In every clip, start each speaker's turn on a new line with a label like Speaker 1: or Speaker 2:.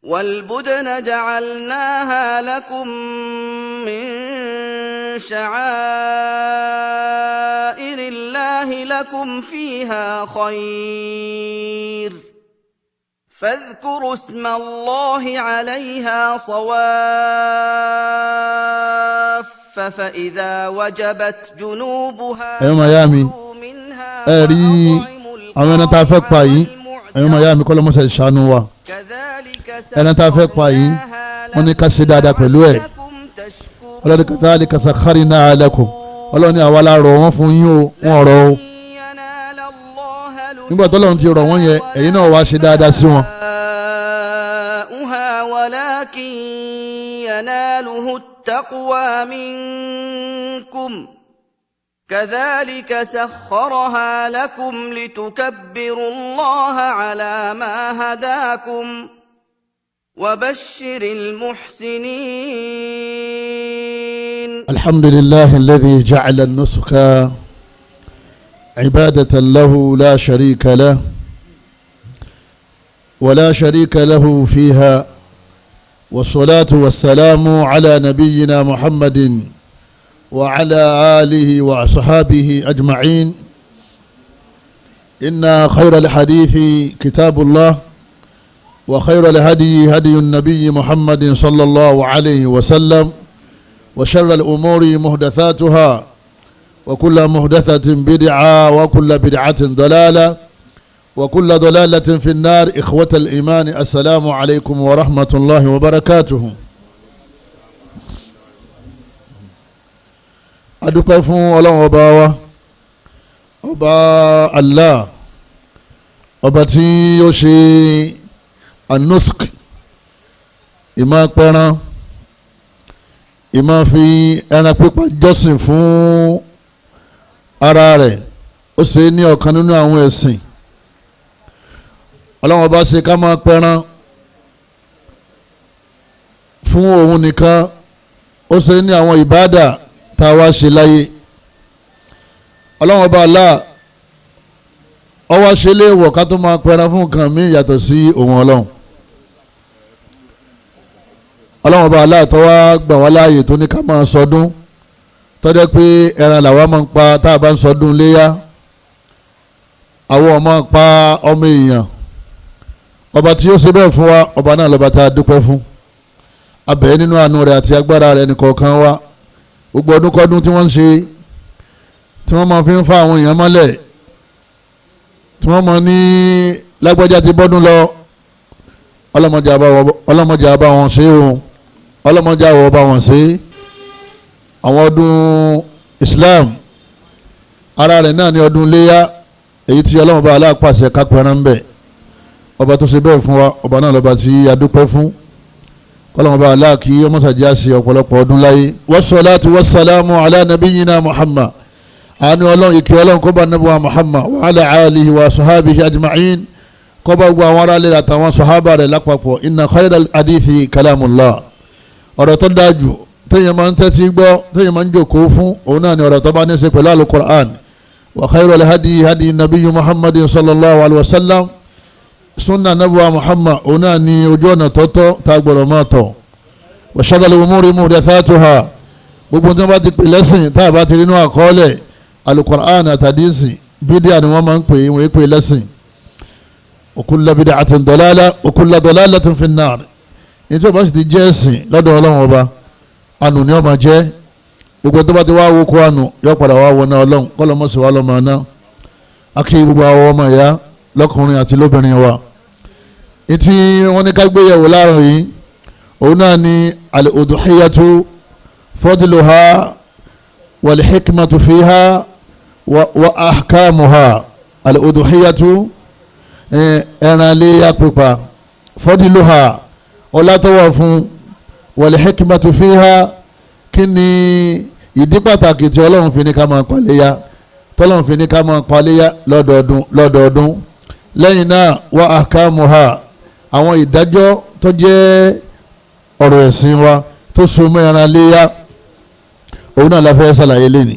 Speaker 1: والبدن جعلناها لكم من شعائر الله لكم فيها خير فاذكروا اسم الله عليها صواف فإذا وجبت جنوبها
Speaker 2: Ẹ̀yọ́ màyá mi,
Speaker 1: منها
Speaker 2: ẹ rí àwọn ẹran tá a fẹ́ pa yìí, ẹ̀yọ́ màyá mi, kọ́lọ́mọṣẹ́ ìṣàánú wa. Ẹran tá a fẹ́ pa yìí, wọ́n ní ká ṣe dáadáa pẹ̀lú ẹ̀. Ọlọ́ni kadhalika sakharnaha lakum, ọlọ́ni àwa la rọ̀ wọ́n fún yín o, wọ́n rọ̀ o. Nígbà tó lọ́run ti rọ̀ wọ́n yẹn, ẹ̀yin náà wá ṣe dáadáa sí wọn.
Speaker 1: ولكن يناله التقوى منكم كذلك سخرها لكم لتكبروا الله على ما هداكم وبشر المحسنين.
Speaker 2: الحمد لله الذي جعل النسك عبادة له لا شريك له ولا شريك له فيها، والصلاة والسلام على نبينا محمد وعلى آله وأصحابه أجمعين. إن خير الحديث كتاب الله، وخير الهدي هدي النبي محمد صلى الله عليه وسلم، وشر الأمور محدثاتها، وكل محدثة بدعة، وكل بدعة ضلالة، وكل ضلالة في النار. إخوة الإيمان، السلام عليكم ورحمة الله وبركاته. Adúpẹ́ fún Ọlọ́run ọba wa, ọba Allah, ọba tí ó ṣe anusk, ìmọ̀ pẹran, ìmọ̀ fi ẹran pípa jọ́sìn fún ara rẹ̀, ó ṣe ní ọ̀kan nínú àwọn ẹ̀sìn. Ọlọ́run ọba ṣe ká máa pẹran fún òun nìkan, ó ṣe ní àwọn ìbádà tá a wá ṣe láyé. Ọlọ́run ọba Allah ó wá ṣe léèwọ̀ ká tó máa pẹran fún nǹkan míì yàtọ̀ sí òun Ọlọ́run. Ọlọ́run ọba Allah tó wá gbà wá láàyè tó ní ká máa sọdún, tó jẹ́ pé ẹran làwa máa ń pa tá a bá ń sọdún léyà, àwọn ọmọ pa ọmọ èèyàn. Ọba tí ó ṣe bẹ́ẹ̀ fún wa, ọba náà lọ́ba tá a dúpẹ́ fún. Abẹ́ nínú àánú rẹ̀ àti agbára rẹ̀ nìkọ̀ọ̀kan wa, gbogbo ọdún kọ́dún tí wọ́n ń ṣe, tí wọ́n máa fi ń fa àwọn èèyàn mọ́lẹ̀, tí wọ́n máa ní lágbájá ti bọ́dún lọ, ọlọ́mọdé àbá wọn ṣe o, ọlọ́mọdé àwọ̀ bá wọn ṣe. Àwọn ọdún Islam, ara rẹ̀ náà ní ọdún léyà, èyí tí Ọlọ́run bá aláàpàṣẹ kápẹ́rẹ́ ń bẹ̀. Ọba tó ṣe bẹ́ẹ̀ fún wa, ọba náà lọ́ba tí a dúpẹ́ fún. Kọ́lọ́mọ bá aláàkí ọmọọ̀sàjì àṣẹ ọ̀pọ̀lọpọ̀ ọdún láyé. Wassalatu wassalamu ala nabiyyina Muhammad, àánú Ọlọ́run, ìkẹ́ Ọlọ́run kó bá nàbí wa Muhammad wa ala alihi wa sahabihi ajma'in, kó bá gbogbo àwọn ará lè àtàwọn sahaba rẹ̀ lápapọ̀. Inna khayral hadithi kalamullah, ọ̀rọ̀ tó dájú téèyàn máa ń tẹ́tí gbọ́, téèyàn máa ń jòkó fún, òun náà ni ọ̀rọ̀ tó bá ní í ṣe pẹ̀lú alukur'an. Wa khayral hadi hadi nabiyyu Muhammadin sallallahu alayhi wa sallam, sunna nabuwa Muhammad, òun náà ni ojú ọ̀nà tọ́tọ́ tá a gbọ́dọ̀ máa tọ̀. Wa sharral umuri muhdathatuha, gbogbo tí wọ́n bá ti pè lẹ́sìn tá a bá ti rí inú àkọọ́lẹ̀ alukur'an àtàdísì, bídíà ni wọ́n máa ń pè é, wọ́n pè lẹ́sìn. Wa kullu bid'atin dalalah wa kullu dalalatin fin nar, ní tí wọ́n bá sì ti jẹ́ ẹ̀sìn lọ́dọ̀ Ọlọ́run ọba, ànù ni wọ́n máa jẹ́. Gbogbo tó bá ti wá wókó ànù yóò padà wá wọná Ọlọ́run, kọ́lọ́mọ́sí wa lọ́mọ náà. Akí gbogbo àwọn ọmọ ìyá lọ́kùnrin àti lóbìnrin wa. Ìtí wọ́n ní ká gbéyẹ̀wò láàrọ̀ yìí, òun náà ni al-udhiyatu fadluha wal-hikmatu fiha wa ahkamuha. Al-udhiyatu, ẹran léyà pípa, fadluha, ọlá tó wà fún, wal-hikmatu fiha, kí ni ìdí pàtàkì tí Ọlọ́run fi ní ká máa paléyà, tọ́lọ́run fi ní ká máa paléyà lọ́dọọdún lọ́dọọdún. Lẹ́yìn náà wa ahkamuha, àwọn ìdájọ́ tó jẹ́ ọ̀rọ̀ ẹ̀sìn wa tó so mọ́ ẹran léyà, òun náà la fẹ́ ṣàlàyé lẹ́ni.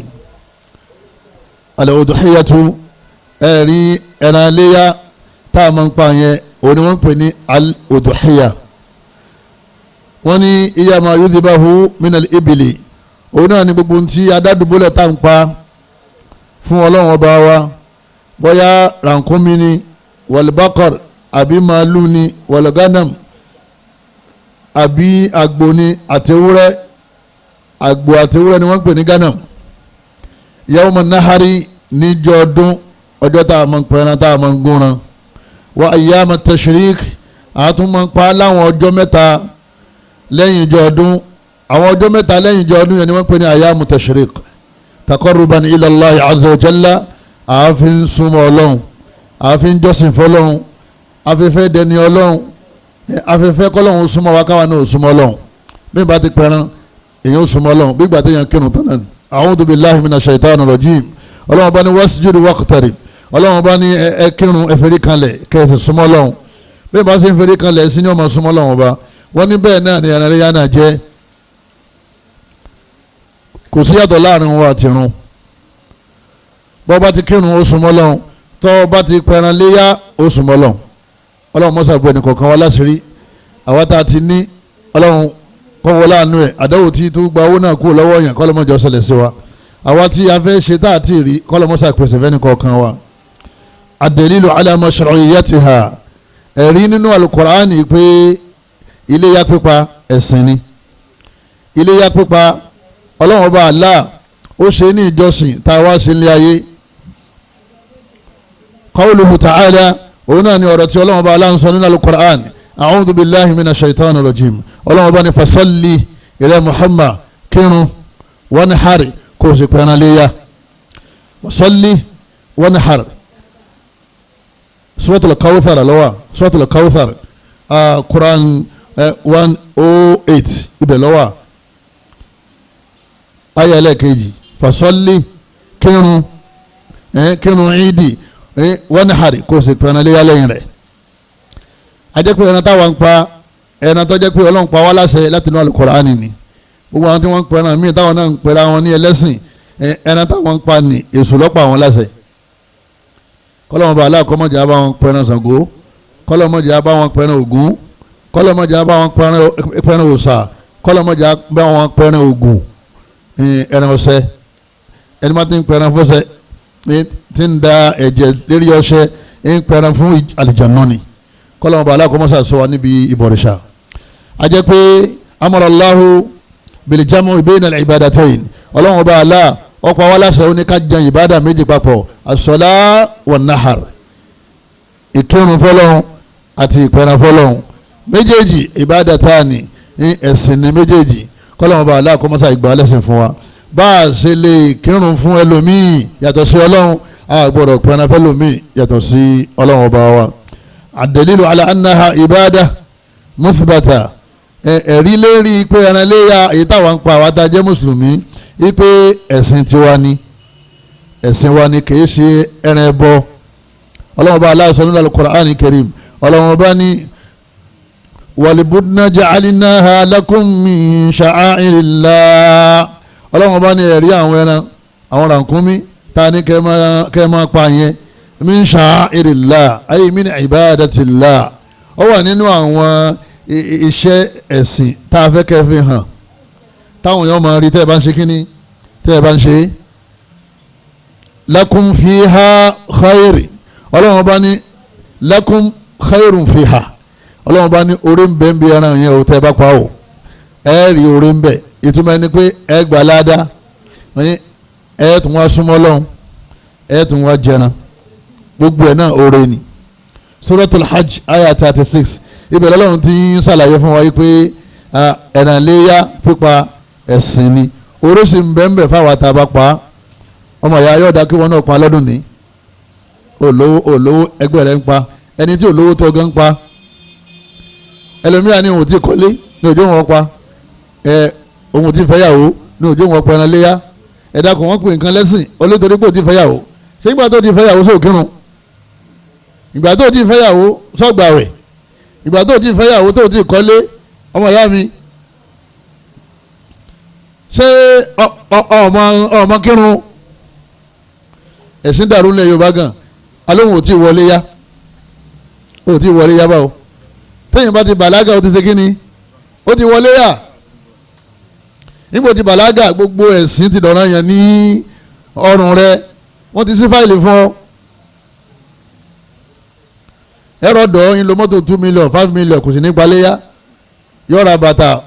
Speaker 2: Al-udhiyatu, ẹ̀rí ẹran léyà tá a máa ń pa yẹn, òun ni wọ́n ń pè ní al-udhiya. Wọ́n ní iyama yudhibahu minal ibili, òun náà ni gbogbo ntí adádúgbòlẹ̀ tá n pa fún Ọlọ́run ọba wa, bóyá rànkúnmí ni, wàlúbákọ̀r àbí màálù ni, wàlúgánàm àbí àgbò ni, àtẹwúrẹ́, àgbò àtẹwúrẹ́ ni wọ́n ń pè ní gánàm. Yawma nahari, níjọ́ ọdún, ọjọ́ tá a máa ń pẹran tá a máa ń gúnran. Wa ayyama tashrik, àtún máa ń pa láwọn ọjọ́ mẹ́ta lẹ́yìn ìjọ ọdún. Àwọn ọjọ́ mẹ́ta lẹ́yìn ìjọ ọdún yẹn ni wọ́n pè ní ayyamu tashrik, taqarruban ila Allahi azza wa jalla, àáfin súnmọ́ Ọlọ́run, àáfin jọ́sìn fọlọ́run, afẹ́fẹ́ dẹni Ọlọ́run, afẹ́fẹ́ kọ́lọ́run súnmọ́ wa káwa náà súnmọ́ Ọlọ́run. Bí n bá ti pẹran èèyàn súnmọ́ Ọlọ́run, bí gbà téèyàn kírun tán náà ni. A'udhu billahi minash shaitani rajim. Ọlọ́run bá ní wasjudu waqtarib, Ọlọ́run bá ní ẹ kírun, ẹ fẹ́rí kanlẹ̀ kẹ́sì súnmọ́ Ọlọ́run. Bí n bá ṣe ń fẹ́rí kanlẹ̀ sí ni ọmọ súnmọ́ Ọlọ́run ọba. Wọ́n ní bẹ́ẹ̀ náà ni ẹran iléyá náà jẹ́, kò sí yàtọ̀ láàrin wọn àti irun. Bọ́ bá ti kírun ó súnmọ́ Ọlọ́run, tọ́ bá ti pẹran léyá ó súnmọ́ Ọlọ́run. Ọlọ́run mọ́sá bu ẹnì kọ̀ọ̀kan wa láṣìírí, àwa tá a ti ní Ọlọ́run kọ́wọ́ láàánú ẹ̀, àdáwò tí tó gba owó náà kú lọ́wọ́ yẹn kọ́lọ́mọ́jọ ṣẹlẹ̀ sí wa. Àwa tí a fẹ́ ṣe tá a ti rí kọ́lọ́mọ́sá pèsè fẹ́ni kọ̀ọ̀kan wa. Ad-dalilu ala mashru'iyyatiha, ẹ̀rí nínú Al-Qur'ani pé iléyá pípa ẹ̀sìn ni. Iléyá pípa Ọlọ́run ọba Allah ó ṣe ní ìjọsìn tá a wá sí ilé ayé. Qawluhu ta'ala, òun náà ni ọ̀rọ̀ tí Ọlọ́run ọba Allah ń sọ nínú Al-Qur'an. A'udhu billahi minash shaitani rajim. Ọlọ́run ọba ní fasalli ila Muhammad, kírun, wanhar, kò sì pẹran léyà. Fasalli wanhar, Suratul Kawthar lọ́wọ́, Suratul Kawthar, Quran 108 ibẹ̀ lọ́wọ́, ayé ẹlẹ́ẹ̀kejì. Fasalli, kírun, kírun ìdí, wanhar, kò sì pẹran léyà lẹ́yìn rẹ̀. Ajẹ́ pé ẹran táwa ń pa, ẹran tó jẹ́ pé Ọlọ́run pa wá láṣẹ láti inú Al-Qur'ani ni. Gbogbo àwọn tí wọ́n ń pẹran míì táwọn náà ń pera wọn ní ẹlẹ́sìn, ẹran táwọn ń pa ní èṣù lọ́pọ̀ àwọn láṣẹ. Kọ́lọ́mọba aláàkọ́mọ́jà bá wọn pẹran Ṣàngó, kọ́lọ́mọjà bá wọn pẹran Ògún, kọ́lọ́mọjà bá wọn pẹran òòṣà, kọ́lọ́mọjà bá wọn pẹran Ògún, ẹran ọṣẹ. Ẹni máa ti ń pẹran fọṣẹ, ti ń da ẹ̀jẹ̀ lérí ọṣẹ, ń pẹran fún àlìjánu ni. Kọ́lọ́mọba aláàkọ́mọ́sà sọ wa níbi ìbọ̀rìṣà. A jẹ́ pé amara-Allahu bil-jam'i bayna al-ibadatayn, Ọlọ́run ọba Allah ọ̀pọ̀ àwọn aláṣẹ ó ní ká jẹ ìbádà méjì papọ̀, as-salah wan-nahar, ìkírun fọlọ́run àti ìpẹran fọlọ́run, méjèèjì ibadatani, ẹ̀sìn ní méjèèjì. Kọ́lọ́mọba aláàkọ́mọ́sà ìgbà lẹ́sìn fún wa. Bá a ṣe lè kírun fún ẹlòmíì yàtọ̀ sí Ọlọ́run, a gbọ́dọ̀ pẹran fẹ́lòmíì yàtọ̀ sí Ọlọ́run ọba wa. Ad-dalilu ala annaha ibada muthbata, ẹ̀rí lérí pé ẹran léyà èyí táwa ń pa àwa tá a jẹ́ mùsùlùmí wípé ẹ̀sìn tiwa ni, ẹ̀sìn wa ni, kìí ṣe ẹran ẹbọ. Ọlọ́run bá aláṣọ nínú Al-Qur'an Karim, Ọlọ́run bá ní walibudna ja'alnaha lakum min sha'airillah. Ọlọ́run bá ní ẹ̀rí àwọn ẹran, àwọn rànkúnmí tá a ní kẹ́ máa pa yẹn, min sha'airillah ay min ibadatillah, ó wà nínú àwọn iṣẹ́ ẹ̀sìn tá a fẹ́ kẹ́ fi hàn táwọn èèyàn máa rí tẹ́ ẹ bá ń ṣe kínní, tẹ́ ẹ bá ń ṣe. Lakum fiha khayri, Ọlọ́run bá ní lakum khayrun fiha, Ọlọ́run bá ní orí ń bẹ ń bí ẹran yẹn o, tẹ́ ẹ bá pa o, ẹ rí orí ń bẹ. Ìtumọ̀ ẹni pé ẹ gbà ládàá, ẹ tún wá súnmọ́ Ọlọ́run, ẹ tún wá jẹran, gbogbo ẹ̀ náà oore ni. Suratul Hajj ayah 36, ibẹ̀ lọ́lọ́run ti ń ṣàlàyé fún wa yìí pé ẹran léyà pípa ẹ̀sìn ni, oore sì ń bẹ ń bẹ fáwọn àtàbà pa. Ọmọ ìyá yóò dá kí wọn náà pa lọ́dún ní. Olówó olówó ẹgbẹ́ rẹ̀ ń pa, ẹni tí olówó tó gan ń pa. Ẹlòmíràn ní òun ti kọ́lé ní òjò wọn pa, ẹ òun ti fẹ́yàwó ní òjò wọn pa ẹran léyà. Ẹ̀dá kò wọ́n pè nǹkan lẹ́sìn olótorí pé ò ti fẹ́yàwó. Ṣé ìgbà tó ti fẹ́yàwó sóòkírun? Ìgbà tó ti fẹ́yàwó sọ́gbàwẹ̀? Ìgbà tó ti fẹ́yàwó tó ti kọ́lé? Ọmọ ìyá mi, ṣé ọmọ kírun? Ẹ̀sìn dàrú lẹ̀ Yorùbá gan, alóhùn ò tí wọlé yá, ò tí wọlé yá báwo. Téèyàn bá ti bàlágà ó ti ṣe kíni, Ó ti wọlé yà. Nígbà tí bàlágà gbogbo ẹ̀sìn ti dọ̀rọ̀ yẹn ní ọrùn rẹ, wọ́n ti sí fáìlì fún ọ. Ẹ̀rọ dọ̀ ń lo mọ́tò 2 million 5 million kò sì ní paléyà. Yóò ra bàtà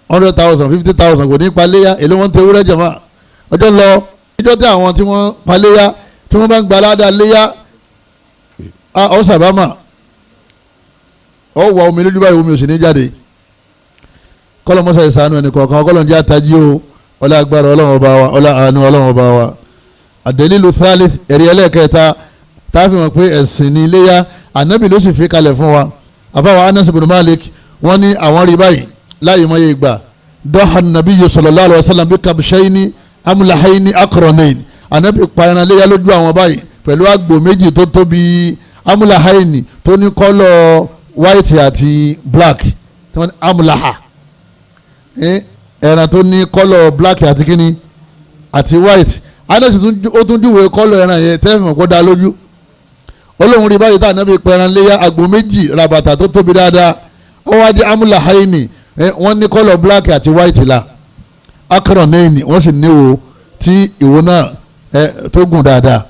Speaker 2: 100,000 50,000 kò ní paléyà. Èló wọn ń tẹ ewúrẹ́ jẹ̀mọ́ ọjọ́ lọ. Ìjọ tí àwọn tí wọ́n paléyà tí wọ́n bá ń gba aládàá léyà ọ sàbámà ọ wà omi lójú báyìí, omi ò sì ní jáde. Kọlọmọsà ìsànú ẹnì kọ̀ọ̀kan, kọlọ̀ ń jẹ́ àtàjì o. Ọlá agbára Ọlọ́run ọba wa, ọlá àánú Ọlọ́run ọba wa. Àdẹ́lílu thalith, ẹ̀rí ẹlẹ́ẹ̀kẹta táàfin wọn pé ẹ̀sìn ní iléyà, ànábì ló sì fi kalẹ̀ fún wa. Àfàwọn Anas ibn Malik wọ́n ní àwọn rí báyìí láyé mọ́yé ìgbà. Dọ́hà nàbí sallallahu alaihi wasallam bí kabshayni amúláhàyní aqranayn. Ànábì pa ẹran léyà lójú àwọn báyìí pẹ̀lú àgbò méjì tó tóbi, amúláhàyní tó ní kọ́lọ̀ white àti black, tí wọ́n ní amúláhà, ẹran tó ní kọ́lọ̀ black àti kíni àti white. Anas ó tún júwèé kọ́lọ̀ ẹran yẹn tẹ́fì mọ̀ kó dá lójú. Olóhùn rí báyìí tá ànábì pẹran léyà àgbò méjì rabata tó tóbi dáadáa, ó wá jẹ́ amúláhàyní, wọ́n ní kọ́lọ̀ black àti white la, akọrọ̀nẹ́ẹ̀nì wọ́n sì níwò tí ìwò náà tó gùn dáadáa.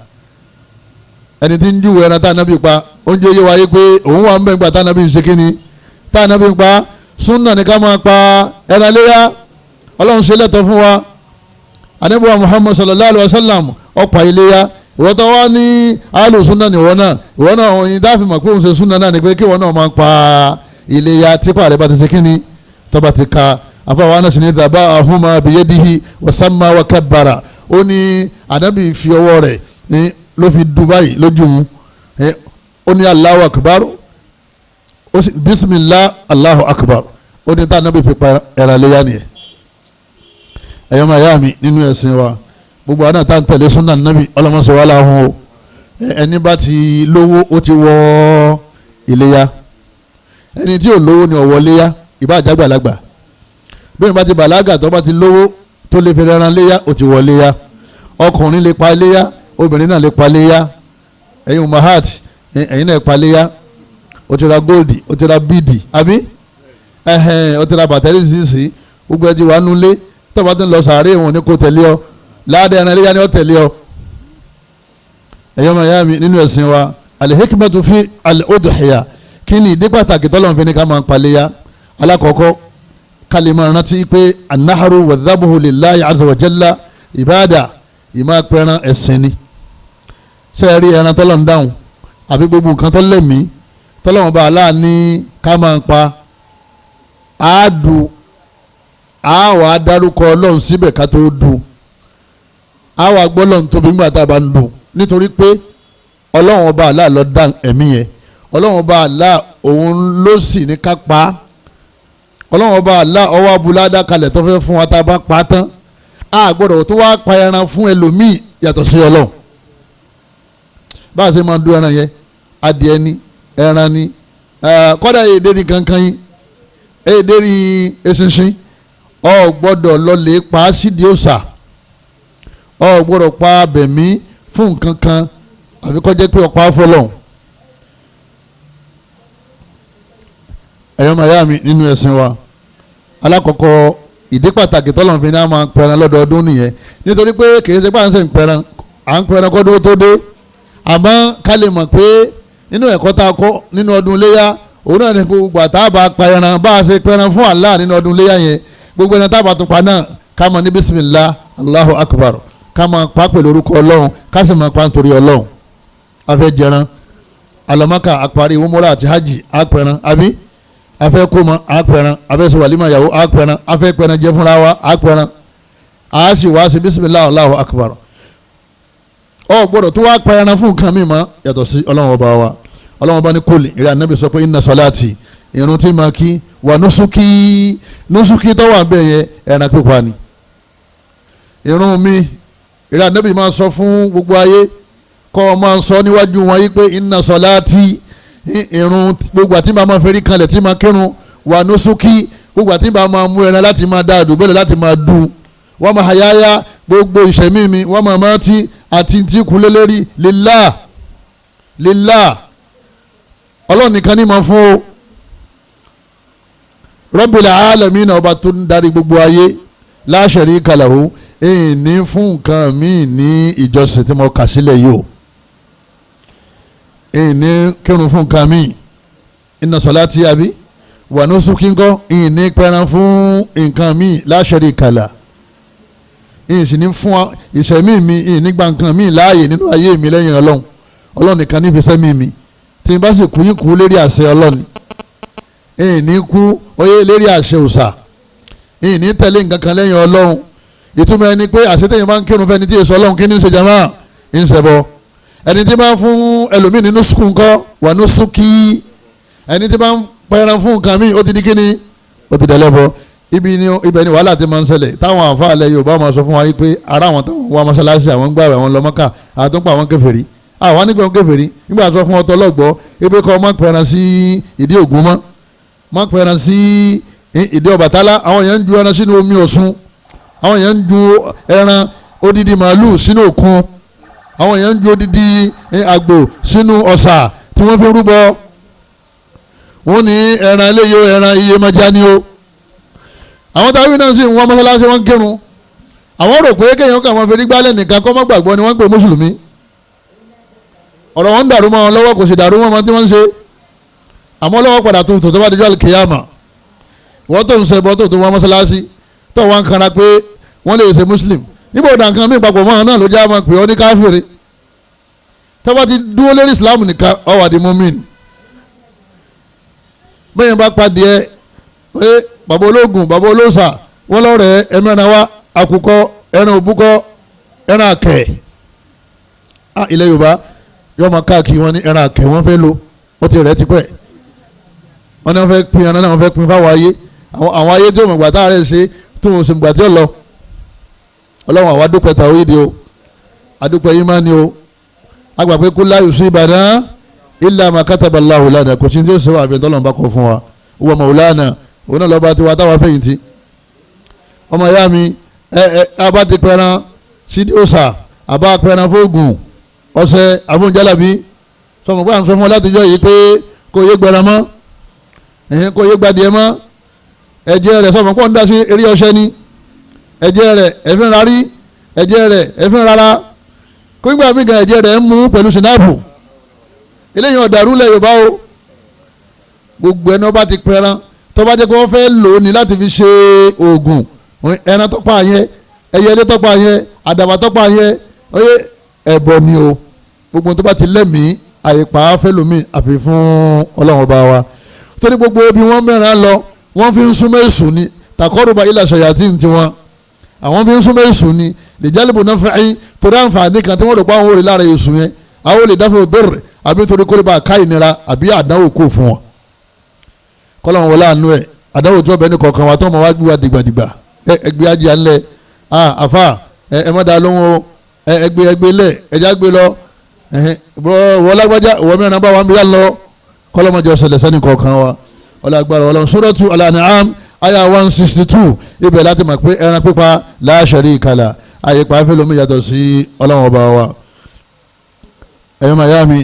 Speaker 2: Ẹni tí ń júwèé ẹran tá ànábì pa oúnjẹ yé wáyé pé òun wà ń bẹ̀ ńgbà tá ànábì ń ṣe kíni tá ànábì ń pa. Súnà ní ká máa pa ẹran léyà, Ọlọ́run ṣe lẹ́tọ̀ fún wa. Ànábì wa Muhammad sallallahu alayhi wa sallam ó pa iléyà. Ìwọ tó wá ní alu súnà ní ìwọ náà, ìwọ náà òyìn dáàfin mọ̀ pé òun ṣe súnà náà ni pé kí ìwọ náà máa pa iléyà tipa rẹ̀ bá ti ṣe kíni tó bá ti ka. Àfàwọn Anas ní dàbá ahuma biyadihi wasamma wa kabbara. Ó ní ànábì fi ọwọ́ rẹ̀ ló fi Dubai lójú mu, ó ní Allahu akbar, ó sì bismillah Allahu akbar. Ó ní tá ànábì fi pa ẹran léyà nìyẹn. Ẹ̀yọ́ máa yá mi nínú ẹ̀sìn wa, gbogbo àná tá à ń tẹ̀lé súnà nábì ọlọ́mọṣẹ́ wa láhùn o. Ẹni bá ti lówó ó ti wọ iléyá, ẹni tí ò lówó ni ọ̀wọ́ léyá, ìbá àjàgbàlagbà. Bẹ́ẹ̀ bá ti bàlágà tó bá ti lówó tó lè fi rẹran léyá ó ti wọ léyá. Ọkùnrin lè pa léyá, obìnrin náà lè pa léyá. Ẹ̀yin umahat, ẹ̀yin náà pa léyá. Ó ti ra góòdì, ó ti ra bíìdì, àbí ẹ̀hẹ̀n, ó ti ra bàtẹ́rì sísì, gbogbo ẹ ti wà nulẹ̀. Tó bá ti ń lọ sàárè wọn ni kò tẹ̀lé ọ, láàdá ẹran iléyá ni ó tẹ̀lé ọ. Ẹ̀yọ́ máa yá mi nínú ẹ̀sìn wa, al-hikmatu fi al-udhiya, kí ni ìdí pàtàkì tọ́lọ́run fi ní ká máa paléyà? Alákọ̀ọ́kọ́, ká lè máa rántí pé an-nahru wa-dhabhu lillahi azza wa jalla ìbáàdà, ìmá pẹran ẹ̀sìn ni. Ṣé ẹ rí ẹran tọ́lọ́run dáhùn àbí gbogbo nǹkan tó lẹ́mìí tọ́lọ́run bá aláàní ká máa pa àádùn, a wà á dárúkọ Ọlọ́run síbẹ̀ ká tó dùn, a wà gbọ́ Ọlọ́run tóbi nígbà tá a bá ń dùn, nítorí pé Ọlọ́run ọba Allah ló dá ẹ̀mí yẹn, Ọlọ́run ọba Allah òun ló sì ní ká pa á, Ọlọ́run ọba Allah ọwọ́ abúládá kalẹ̀ tó fẹ́ fún wa tá a bá pa á tán. A gbọ́dọ̀ tó wá pa ẹran fún ẹlòmíì yàtọ̀ sí Ọlọ́run. Bá a ṣe máa dún ẹran yẹn, adìẹ ni, ẹran ni, kọ́dà èdè ní kankan yín, èdè ní eṣinṣin, ọ gbọ́dọ̀ lọlé pa á sídìí òòṣà, ọ gbọ́dọ̀ pa abẹ̀mí fún nǹkan kan àfi kó jẹ́ pé ọ̀pá fọlọ́hún. Ẹ̀yọ́ màyá mi nínú ẹ̀sìn wa, alákọ̀ọ́kọ́ ìdí pàtàkì tọ́lọ̀ fi ní a máa pẹran lọ́dọọdún nìyẹn, nítorí pé kì í ṣe pé à ń ṣe ń pẹran, à ń pẹran kọ́dún tó dé. Àmọ́ ká lè mọ̀ pé nínú ẹ̀kọ́ tá a kọ́ nínú ọdún iléyá, òun náà ní gbogbo àtàbà pẹran bá a ṣe pẹran fún Allah nínú ọdún iléyá yẹn, gbogbo ẹni tábà tó pa náà ká máa ní bisimilah Allahu akbar, ká máa pa pẹ̀lú orúkọ Ọlọ́run, ká sì máa pa nítorí Ọlọ́run. A fẹ́ jẹran alọ́mọ́kà, àparí umura àti hajj àpẹran, àbí a fẹ́ kómọ àpẹran, a fẹ́ ṣe wàlímà yàwó àpẹran, a fẹ́ pẹran jẹ fúnra wa àpẹran, a sì wá sí bisimilah Allahu akbar. Ọ gbọ́dọ̀ tó wá pẹran fún nǹkan mi mọ́ yàtọ̀ sí Ọlọ́run ọba wa. Ọlọ́run ọba ní kólì ìrẹ́ ànábì sọ pé inna salati, irun tí ma kí, wà nusuki, nusuki tó wà bẹ́ẹ̀ yẹ ẹran pípa ni. Irun mi ìrẹ́ ànábì máa sọ fún gbogbo ayé, kọ́ ọ máa sọ níwájú wọn yí pé inna salati, irun gbogbo àti máa fẹ́rí kanlẹ̀ tí máa kírun, wà nusuki, gbogbo àti máa mú ẹran láti máa dá àdúgbò láti máa dùn, wọ́n máa hayaya gbogbo ìṣẹ̀mí mi, wọ́n máa máa ti àti tí kulé lérí lillah lillah, Ọlọ́run nìkan ní máa fún o. Rabbil alamin ọba tó ń darí gbogbo ayé, la sharika lahu, èyí ní fún nǹkan míì ní ìjọsìn tí mo kà sílẹ̀ yìí o, èyí ní kírun fún nǹkan míì, inna salati àbí wa nusuki ńkọ́, èyí ní pẹran fún nǹkan míì, la sharika lahu, èyí sì ní fún ìṣẹ̀mí mi, èyí ní gba nǹkan míì láàyè nínú ayé mi lẹ́yìn Ọlọ́run. Ọlọ́run nìkan ní fi sẹ́mi mi, tí n bá sì kú yín kú lérí àṣẹ Ọlọ́run, èyí ní kú oyè lérí àṣẹ òòṣà, èyí ní tẹ̀lé nǹkan kan lẹ́yìn Ọlọ́run. Ìtumọ̀ ẹni pé àṣetẹ̀yìn máa ń kírun fẹ́ni tí èso Ọlọ́run kí ní ṣe jama ń ṣẹbọ. Ẹni tí máa ń fún ẹlòmíì nínú sukùn ńkọ́, wà ní sùkì, ẹni tí máa ń pẹran fún nǹkan míì ó ti di kíni, ó ti dẹ̀lẹ́bọ. Ibẹ̀ ni wàhálà ti máa ń ṣẹlẹ̀ táwọn àfáàlẹ̀ Yorùbá máa sọ fún wa pé ara àwọn táwọn wá mọ́ṣáláṣí àwọn ń gbààwẹ̀ àwọn lọ Mọ́kà àtúnpọ̀ àwọn kèfèrí, àwọn nígbà wọn kèfèrí nígbà tó fún ọtọ lọ́gbọ́ ebi kọ́ máa ń pẹran sí ìdí Ògún mọ́, máa ń pẹran sí ìdí Ọbàtálá. Àwọn èèyàn ń ju ẹran sínú omi Ọ̀ṣun, àwọn èèyàn ń ju ẹran odidi màálù sínú òkun, àwọn èèyàn ń ju odidi àgbò sínú ọ̀sà tí wọ́n fi rúbọ. Wọ́n ní ẹran eléyìí o, ẹran iyemọja ni o. Àwọn táwọn náà sì ń wọ́n mọ́sálásí wọn kírun. Àwọn rò pé kéèyàn kà wọ́n fi rí gbálẹ̀ nìkan kọ́ mọ́ gbàgbọ́ ni wọ́n ń pè mùsùlùmí. Ọ̀rọ̀ wọn ń dàrú mọ́ wọn lọ́wọ́, kò sì dàrú mọ́ wọn tí wọ́n ń ṣe. Àmọ́ lọ́wọ́ padà tó tó bá dijọ́ àlùkìyàmà, wọ́n tó ń ṣe bọ́ tó tó wọ́n mọ́sálásí tó wọ́n ń kanra pé wọ́n lè ṣe muslim níbo dànkan mí papọ̀ mọ́ náà ló já máa pè ọ́ ní káfíìrì. Tó bá ti dúró lérí islam nìkan ó wà di mumin. Bẹ́ẹ̀ bá padì ẹ pé bàbá ológun bàbá olóòṣà wọ́n lọ́rẹ̀ẹ́ ẹ̀mẹ́ran wa àkùkọ ẹran òbúkọ ẹran àkẹ́. Ilẹ̀ Yorùbá yóò máa káàkiri wọn ní ẹran àkẹ́ wọ́n fẹ́ lò ó ti rẹ̀ tipẹ́. Wọ́n ní wọ́n fẹ́ pín ẹran náà, wọ́n fẹ́ pín fáwọn ayé, àwọn ayé tó mọ̀gbà tá a rẹ̀ ṣe tó ń ṣe mọ̀gbà tí ó lọ. Ọlọ́run àwa dúpẹ́ tàwídìí o, adúpẹ́ yìí máa ní o, agbà pé kó láyò sí Ìbàdàn illa ma kataba Allahu lana, kò sí ní tí ó ṣe wà àbí tọ́lọ́run bá kọ fún wa. Huwa maulana, òun náà lọ́ba tiwa táwa fẹ̀yìntì. Ọmọ ìyá mi ẹ ẹ abá ti pẹran sídìí òòṣà, àbá pẹran fóògùn ọṣẹ àfúnjálàbí, sọmọ pé à ń sọ fún ọ látijọ́ yìí pé kò yé gbẹran mọ́, ẹ̀hìn kò yé gbadìẹ mọ́, ẹ̀jẹ̀ rẹ̀ sọmọ pé ń dá sí eré ọṣẹ ni, ẹ̀jẹ̀ rẹ̀ ẹ̀fín rárí, ẹ̀jẹ̀ rẹ̀ ẹ̀fín rárá, kó nígbà míì gan ẹ̀jẹ̀ rẹ̀ ń mú pẹ̀lú sinapu. Eléyìí ọ̀dàrú lẹ̀ Yorùbá o. Gbogbo ẹni ọba ti pẹran tó bá jẹ́ pé wọ́n fẹ́ lò ó ní láti fi ṣe oògùn, ẹran tọ́pa yẹn, ẹyẹlé tọ́pa yẹn, àdàbà tọ́pa yẹn, oyè ẹ̀bọ ni o. Gbogbo tó bá ti lẹ́mìí àyípa fẹ́lòmíì àfi fún Ọlọ́run ọba wa. Torí gbogbo ibi wọ́n mẹ́ran lọ wọ́n fi ń súnmọ́ èṣù ni, takọ́rùbá ilà ṣàyàtì tiwọn, àwọn fi ń súnmọ́ èṣù ni lìjálìbù náà fẹ́ torí àǹfààní kan tí wọ́n rò pé àwọn ò rí lára èṣù yẹn, àwọn ò lè dáfẹ́ òdòrè àbí torí kó lè bá ká ìnira àbí àdánwò kò fún wọn. Kọ́lọ́n wọlé àánú ẹ̀, àdánwò tí wọ́n bẹ ní kọ̀ọ̀kan wa tó ọmọ wa gbé wa dìgbàdìgbà, ẹgbẹ́ ajé ńlẹ̀, àfà ẹ má da lóhùn o, ẹgbẹ́ ẹgbẹ́ lẹ̀ ẹjá gbé lọ, wọ́n lágbájá wọ́n mẹ́rin bá wa ń bí yá lọ. Kọ́lọ́mọdé ọ̀sẹ̀lẹ̀ sẹ́ni kọ̀ọ̀kan wa. Ọlọ́gbàrá Ọlọ́run. Suratu Al-An'am aya 162, ibẹ̀ láti mọ̀ pé ẹran pípa la sharika lah, àyè pàáfẹ́ lomi yàtọ̀ sí Ọlọ́run ọba wa. Ẹ̀yọ́ màyá mi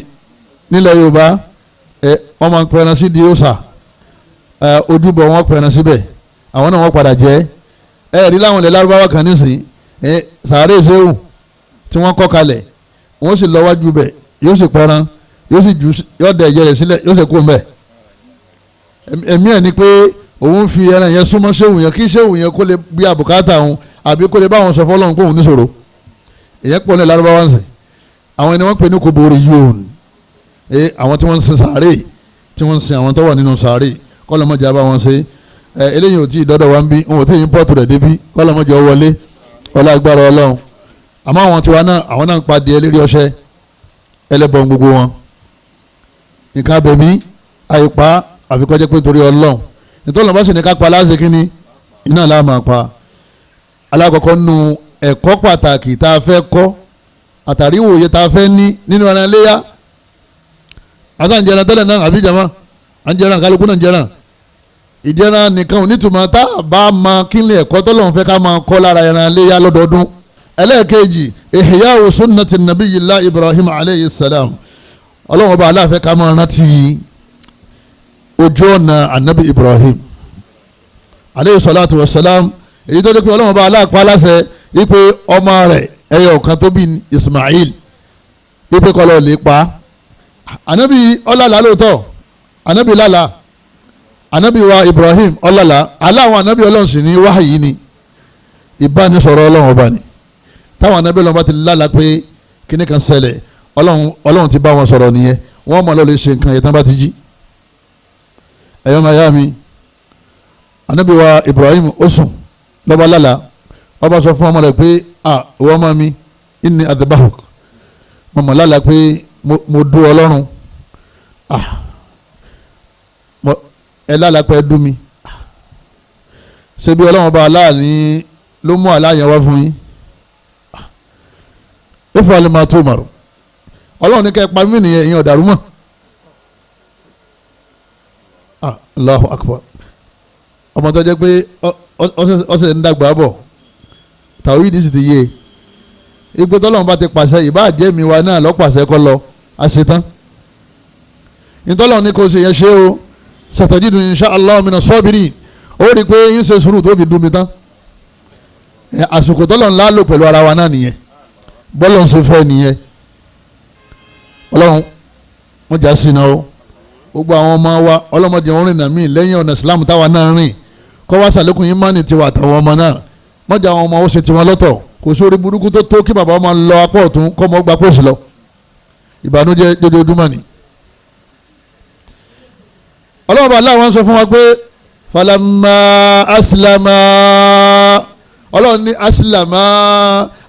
Speaker 2: nílẹ̀ Yorùbá ẹ wọ́n máa ń pẹran sí di òòṣà, ojúbọ wọn pẹran síbẹ̀, àwọn náà wọ́n padà jẹ́. Ẹ rí láwọn ilẹ̀ Lárúbáwá kan nísìnyí, ẹ sàárè sẹ́wù tí wọ́n kọ́ kalẹ̀, wọ́n sì lọ wájú bẹ̀, yóò sì pẹran, yóò sì ju, yóò dẹ̀ ẹ̀jẹ̀ rẹ̀ sílẹ̀, yóò sì kú mbẹ̀. Ẹ̀mí ẹ̀ ni pé òun fi ẹran yẹn súnmọ́ sẹ́wù yẹn kí sẹ́wù yẹn kó lè bí àbùkátà òun àbí kó lè bá wọn sọ fọlọ́run kó òun níṣòro. Ìyẹn pọ̀ ní Lárúbáwá ń sìn. Àwọn ẹni wọ́n pè ní kòbóri yóòn, àwọn tí wọ́n ń sin sàárè, tí wọ́n ń sin àwọn tó wà nínú sàárè, kọ́lọ́mọjà bá wọn ṣe. Eléyìí ò tí ì dọ́dọ̀ wá ń bí, wọn ò tí ì ímpọ́tù rẹ̀ débí, kọ́lọ́mọjà wọlé ọlá agbára Ọlọ́run. Àmọ́ àwọn tiwa náà, àwọn náà ń pa adìẹ lérí ọṣẹ, ẹlẹ́bọn gbogbo wọn. Nǹkan abẹ̀mí àyípa àfikọ́jẹ́ pé torí Ọlọ́run nítorí ọlọ́run bá sì ní ká pa láti kínní iná là máa pa. Alákọ̀ọ́kọ́ nu ẹ̀kọ́ pàtàkì tá a fẹ́ kọ́ àtàrí ìwòye tá a fẹ́ ní nínú ẹran iléyá. Àtàǹjẹran tẹ́lẹ̀ náà àbí jama à ń jẹran, kálukú náà ń jẹran. Ìjẹran nìkan ò nítumọ̀ tá a bá máa kínlé ẹ̀kọ́ tọ́lọ́run fẹ́ ká máa kọ́ lára ẹran iléyá lọ́dọọdún. Ẹlẹ́ẹ̀kejì, ihya'u sunnati nabiyillah Ibrahim aleyhi salam. Ọlọ́run ọba aláàfẹ́ ká máa rántí ojú ọ̀nà anabi Ibrahim. aleyhi salatu wa salam, èyí tó dé pé Ọlọ́run bá aláàpá aláṣẹ ipe ọmọ rẹ̀ ẹyọ kan tó bí Ismail ipe kọlọ lè pa. Anabi ọlọ́lá lóòótọ́, anabi lálá, anabi wa Ibrahim ọlọ́lá, aláwọn anabi Ọlọ́run sì ní wáhàyí ni, ìbánisọ̀rọ̀ Ọlọ́run ọba ni. Táwọn anabi Ọlọ́run bá ti lálá pé kíní kan ṣẹlẹ̀, Ọlọ́run ti bá wọn sọ̀rọ̀ nìyẹn, wọ́n mọ̀ lọ́ọ́ lè ṣe nǹkan yẹn tán bá ti jí. Ẹ̀yọ́ máa yá mi, anabi wa Ibrahim ó sùn lọ́ba lálá, ọba sọ fún ọmọ rẹ̀ pé ah ìwọ ọmọ mi inni adbahuk, mo mọ̀ lálá pé mo dú Ọlọ́run, ah ẹ lálá pé ẹ dú mi, ṣé bí Ọlọ́run ọba aláàní ló mú aláàyàn wá fún yín, if'al ma tu'mar, Ọlọ́run ní kẹ́ ẹ pa mí nìyẹn, ìyẹn ọ̀dàrú mọ́. Ah Allahu akbar. Ọmọ tó jẹ́ pé ọ̀sẹ̀ ń dàgbà bọ̀, tàwídìí sì ti yé e, ipò tọ́lọ́run bá ti pàṣẹ ìbá jẹ́ mi wa náà lọ́pàṣẹ kọ́ lọ àṣetán. Ìtọ́lọ́run ní kò ṣe yẹn ṣe o, satajidu insha Allah mina sabirin, ó rí i pé yín ṣe sùúrù tó fi dùn mí tán. Àsìkò tọ́lọ́run lálò pẹ̀lú ara wa náà nìyẹn, bọ́lọ̀ ń ṣe fẹ́ nìyẹn. Ọlọ́run wọ́n jà sí iná o, gbogbo àwọn ọmọ wa ọlọ́mọdé wọn rìn náà mí lẹ́yìn ọ̀nà Islam táwa náà rìn, kọ́ wá sàlékún yín mánì tiwa àtàwọn ọmọ náà, mọ́jà àwọn ọmọ ó ṣe tiwọn lọ́tọ̀. Kò sórí burúkú tó tó kí bàbá ọmọ lọ apá ọ̀tún kọ́ ọmọ gba pósì lọ, ìbànújẹ́ dojoojúmọ́ ni. Ọlọ́run bá aláwọ̀ sọ fún wa pé falama asilama, Ọlọ́run ní asilama,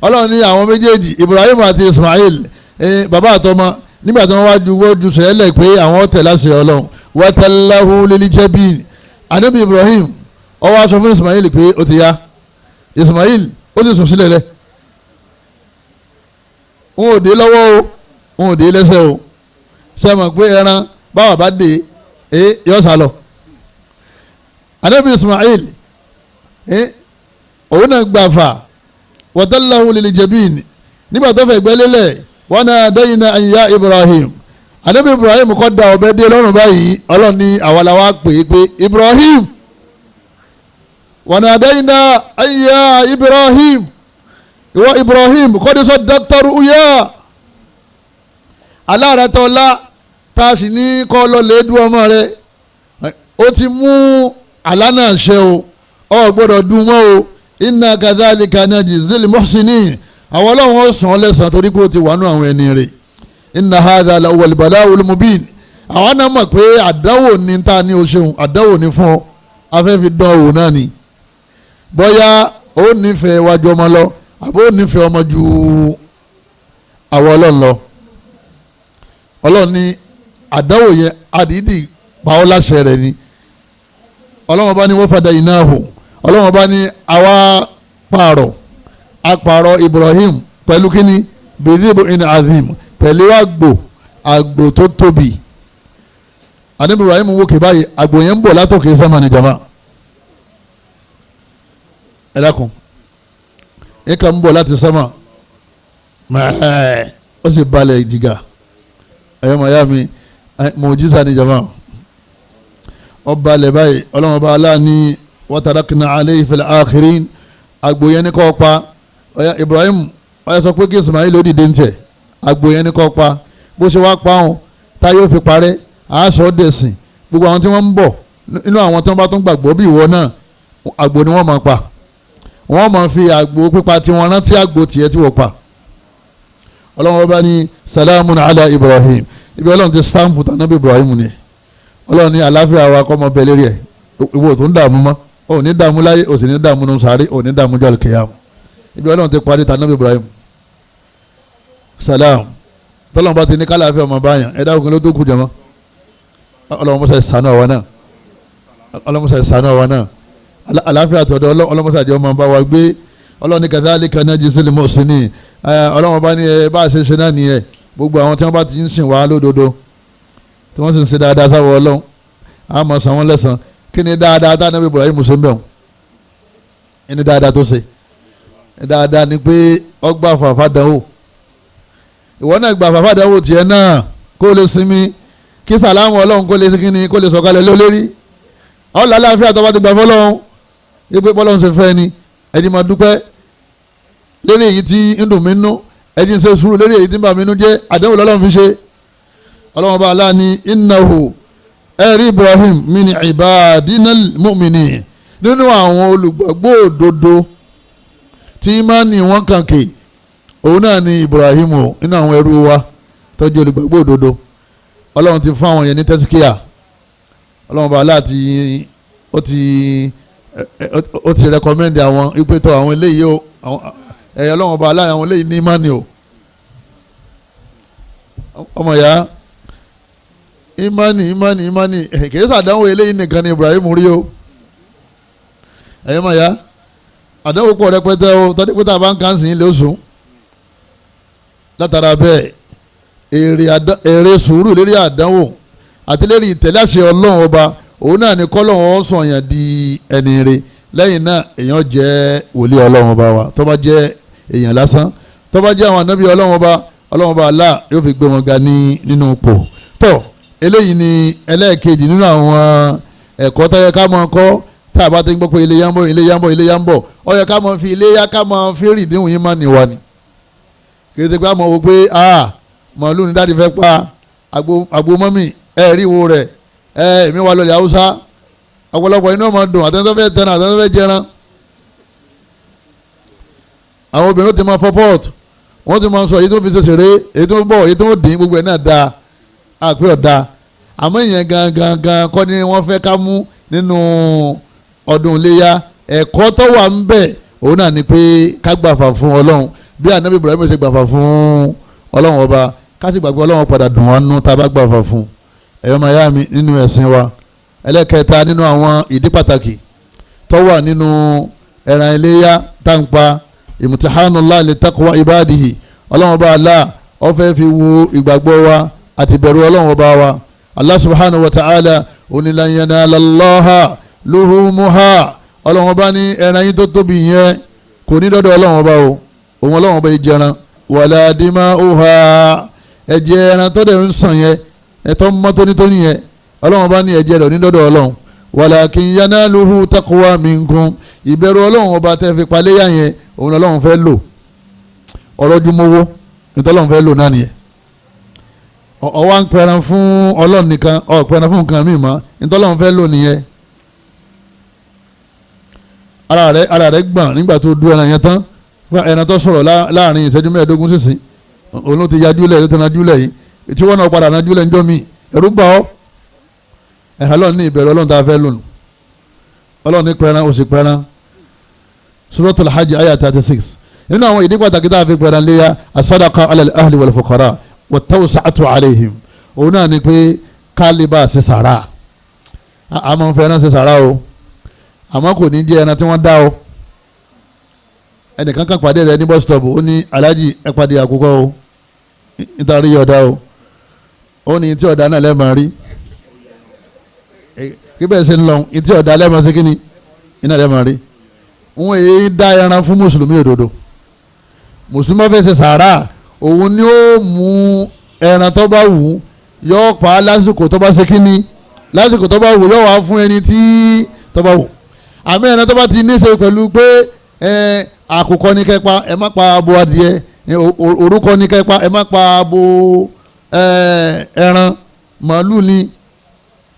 Speaker 2: Ọlọ́run ní àwọn méjèèjì Ibrahim àti Ismail, bàbá àtọmọ, nígbà tí wọ́n wá ju wọ́n ju sẹ́lẹ̀ pé àwọn tẹ̀ láṣẹ Ọlọ́run, watallahu lil jabin. Anabi Ibrahim ó wá sọ fún Ismail pé ó ti yá, Ismail ó sì sùn sílẹ̀ lẹ̀, wọn ò dé lọ́wọ́ o, wọn ò dé lẹ́sẹ̀ o, sẹ́mọ̀ pé ẹran báwa bá dé ẹ yọ sá lọ. Anabi Ismail òun náà gbàfà watallahu lil jabin, nígbà tó fẹ́ gbẹ́lélẹ̀ wọn náà dẹ́yìn náà ya Ibrahim. Anabi Ibrahim kọ́ da ọbẹ̀ dé lọ́rùn báyìí, Ọlọ́run ní àwa la wá pè é pé Ibrahim, wọn náà dẹ́yìn náà ya Ibrahim, ìwọ Ibrahim kọ́ni sọ dọ́kítọ́rù uya, aláàrẹ̀tọ́lá tá a sì ní kọ́ lọ lè dú ọmọ rẹ, ó ti mú àlá náà ṣe o, ọ gbọ́dọ̀ dùn mọ́ o, inna kadhalika najzil muhsinin, àwọn Ọlọ́run ó san ọ́ lẹ́san torí pé ó ti wà nú àwọn ẹni rẹ̀, inna hadha la huwal bala'ul mubin. Àwọn náà mọ̀ pé àdánwò ní ta ni o ṣeun, àdánwò ní fún ọ, afẹ́ fi dán òwò náà ni, bóyá ó nífẹ̀ẹ́ wájú ọmọ lọ àbó nífẹ̀ẹ́ ọmọ ju àwọn Ọlọ́run lọ. Ọlọ́run ní àdánwò yẹn àdídì pa ọ́ láṣẹ rẹ̀ ni. Ọlọ́run bá ní wọ́n fàdà iná hù, Ọlọ́run bá ní àwa pààrọ̀ apààrọ̀ Ibrahim pẹ̀lú kíni bìdìbò in azim, pẹ̀lú àgbò, àgbò tó tóbi. Ànábì Ibrahim wòkè báyìí, àgbò yẹn ń bọ̀ látòkè sẹ́mà ní jama. Ẹ dákun, ìka ń bọ̀ láti sẹ́mà mẹ́ẹ̀ẹ́ ó sì balẹ̀ jìgà. Ẹ̀yọ́ màyá mi, mùjísà ní jama. Ó balẹ̀ báyìí, Ọlọ́run bá aláàní wa tarakna alayhi fil akhirin, àgbò yẹn ní kọ́ pa. Ọ̀yá Ibrahim ọ̀yá sọ pé kí Ismail ó dìde ń tẹ̀, àgbò yẹn ní kọ́ pa. Bó ṣe wá pa òun tá yóò fi parẹ́, àásọ dẹ̀sìn. Gbogbo àwọn tí wọ́n ń bọ̀ nínú àwọn tí wọ́n bá tún gbàgbọ́ bí ìwọ náà, àgbò ni wọ́n máa pa. Wọ́n máa fi àgbò pípa tí wọ́n rántí àgbò tiẹ̀ tí wọ́n pa. Ọlọ́run ọba ní salamun ala Ibrahim, ibi Ọlọ́run ti stamp tànàbí Ibrahim ni. Ọlọ́run ní àlàáfíà wa kọ́ mọ bẹ́ẹ̀ lérí ẹ̀, ìwọ tó ń dààmú mọ́, ò ní dààmú láyé, ò sì ní dààmú nù sáré, ò ní dààmú jọ́ àlùkìyámà. Ibi Ọlọ́run ti parí tànàbí Ibrahim salam. Tọ́lọ́run bá ti ní kálàáfíà ọmọ báyàn, ẹ̀dá ògùn ló tó kù jọmọ́. Ọlọ́run mọ́sá ìsànú àwa náà, Ọlọ́run mọ́sá ìsànú àwa náà, àlàáfíà tọ̀dọ̀ Ọlọ́run mọ́sá àjọ ọmọ bá wa gbé. Ọlọ́run ní kadhalika najzil muhsinin, Ọlọ́run bá ní ẹ bá a ṣe ṣe náà nìyẹn. Gbogbo àwọn tí wọ́n bá ti ń sìn wá lódodo, tí wọ́n sì ń ṣe dáadáa sáwọ́ Ọlọ́run, á máa san wọ́n lẹ́san. Kí ni dáadáa tá Ànábì Ibrahim ṣe ń bẹ̀ wọ́n? Kí ni dáadáa tó ṣe? Dáadáa ni pé ọgbà fàfà dánwò. Ìwọ náà gbà fàfà dánwò tiẹ̀ náà kó lè sinmi, kí sàlámù Ọlọ́run kó lè kíni, kó lè sọ̀kalẹ̀ lórí. Ọ̀là aláàfíà tó bá ti gbà fọlọ́run. Ipe bọ́lọ́run ṣe fẹ́ ni ẹni máa dúpẹ́ lérí èyí tí ń dùn mí nú, ẹni ń ṣe sùúrù lérí èyí tí ń bà mí nú jẹ́, àdánwò lọ́lọ́run fi ṣe. Ọlọ́run bá aláà ní innahu ẹ̀rí Ibrahim min ibadinal mu'minin, nínú àwọn olùgbàgbọ́ òdodo tí ìmánì wọn kàn kè, òun náà ni Ibrahim o, nínú àwọn ẹrú wa tó jẹ́ olùgbàgbọ́ òdodo. Ọlọ́run ti fún àwọn yẹn ní tẹ́síkíà. Ọlọ́run bá aláà ti ó ti rẹkọmẹ́ndì àwọn ìpètò àwọn eléyìí o, ọlọ́run bá aláà àwọn eléyìí ní ìmánì o. Ọmọ ya ìmánì ìmánì ìmánì kìí sàdánwò eléyìí nìkan ni Ibrahim rí o. Ẹ̀yọ́ mọ̀ ya àdánwò pọ̀ rẹpẹtẹ o, tọ́jú pé tá a bá ń kàn sí ilé oṣù. Látara bẹ́ẹ̀ èrè sùúrù lérí àdánwò àti lérí ìtẹ̀láṣẹ Ọlọ́run ọba, òun náà ni kọ́lọ́run ó sọ yàn di ẹni rere. Lẹ́yìn náà èèyàn jẹ́ wòlíì Ọlọ́run ọba wa. Tó bá jẹ́ èèyàn lásán, tó bá jẹ́ àwọn ànábì Ọlọ́run ọba, Ọlọ́run ọba Allah yóò fi gbé wọn ga ní nínú ipò. Tó eléyìí ni ẹlẹ́ẹ̀kejì nínú àwọn ẹ̀kọ́ tó yẹ ká máa kọ́ tá a bá ti ń gbọ́ pé ilé yá ń bọ̀, ilé yá ń bọ̀, ilé yá ń bọ̀. Ó yẹ ká máa fi ilé yá ká máa fi rìndíhùn yín máa nìwà ni. Kì í ṣe pé a máa wò pé màálù ní dáàdi fẹ́ pa àgbo mọ́mì ẹ̀ rí wo rẹ̀ ẹ̀ èmi wà lọ́lẹ̀ Haúsá. Ọ̀pọ̀lọpọ̀ inú ọmọ dùn, àtẹnudọ́ fẹ́ tẹran, àtẹnudọ́ fẹ́ jẹran. Àwọn obìnrin ti máa fọ pọ́ọ̀tù, wọ́n ti máa sọ èyí tó fi ṣe ṣeré, èyí tó ń bọ̀, èyí tó ń dín, gbogbo ẹ̀ náà dáa, àpé ọ̀dà. Àmọ́ ìyẹn gangan gan kọ́ ni wọ́n fẹ́ ká mú nínú ọdún iléyá. Ẹ̀kọ́ tó wà ń bẹ̀ òun náà ni pé ká gbàfà fún Ọlọ́run bí Ànábì Ibrahim ṣe gbàfà fún Ọlọ́run ọba, ká sì gbàgbé Ọlọ́run padà dùn wá nú tá a bá gbàfà fún. Ẹ̀yọ́ máa yá mi nínú ẹ̀sìn wa. Ẹlẹ́kẹta nínú àwọn ìdí pàtàkì tó wà nínú ẹran iléyá tá ń pa, imtihanullah li taqwa ibadihi. Ọlọ́run ọba Allah ó fẹ́ fi wo ìgbàgbọ́ wa àti ìbẹ̀rù Ọlọ́run ọba wa. Allah subhanahu wa ta'ala ó ní lan yanalallaha luhumuha. Ọlọ́run ọba ní ẹran yín tó tóbi yẹn kò ní dọ́dọ̀ Ọlọ́run ọba o, òun Ọlọ́run ọba yìí jẹran. Wala dima'uha, ẹ̀jẹ̀ ẹran tó dẹ̀ ń sàn yẹn, ẹ̀tọ́ mọ́ tónítóní yẹn, Ọlọ́run ọba ní ẹ̀jẹ̀ rẹ̀ ní dọ́dọ̀ Ọlọ́run. Walakin yanaluhu taqwa minkum, ìbẹ̀rù Ọlọ́run ọba tẹ́ fi paléyà yẹn òun Ọlọ́run fẹ́ lò. Ọ̀rọ̀ jùmọ̀wó nítorí Ọlọ́run fẹ́ lò náà nìyẹn. Ọwọ́ à ń pẹran fún Ọlọ́run nìkan, ọ̀ pẹran fún nǹkan míì mọ́, nítorí Ọlọ́run fẹ́ lò nìyẹn. Ara rẹ̀ gbọ̀n nígbà tó du ẹran yẹn tán, ẹran tó sọ̀rọ̀ láàrin ìṣẹ́jú 25 sísìn, òun ló ti yajú lẹ̀, ló ti najú lẹ̀ yìí, tí wọ́n náà padà najú lẹ̀ ńjọ́ mi, ẹ̀rú bà ọ́. Ẹ̀hán Ọlọ́run ní ìbẹ̀rù Ọlọ́run tá a fẹ́ lò nù. Ọlọ́run ní pẹran, ó sì pẹran. Suratul Hajj ayah 36. Nínú àwọn ìdí pàtàkì tá a fi pẹran léya, as-sadaqa ala al-ahli wal-fuqara wat-tawsa'atu alayhim. Òun náà ni pé kálíbà ṣe sàrà. A máa ń fẹ́ ẹran ṣe sàrà o, àmọ́ kò ní jẹ́ ẹran tí wọ́n dá o. Ẹnìkan kan pàdé rẹ ní bus stop, ó ní aláàjì ẹ pàdé àkókò o, nítorí ọ̀dà o. Ó ní tí ọ̀dà náà lẹ́ẹ̀mọ̀ rí, kí bẹ́ẹ̀ ṣe ń lọ, tí ọ̀dà lẹ́ẹ̀mọ̀ sí kíni iná lẹ́ẹ̀mọ̀ rí. Wọ́n èyí dá ẹran fún mùsùlùmí òdodo. Mùsùlùmí fẹ́ ṣe sàrà, òun ni ó mú ẹran tó bá wù yóò pa á lásìkò tó bá ṣe kíni, lásìkò tó bá wù yóò wá fún ẹni tí tó bá wù. Àmì ẹran tó bá ti ní ṣe pẹ̀lú pé àkùkọ ní kẹ́pa, ẹ má pa abo adìẹ, orúkọ ní kẹ́pa, ẹ má pa abo ẹran màálù ni.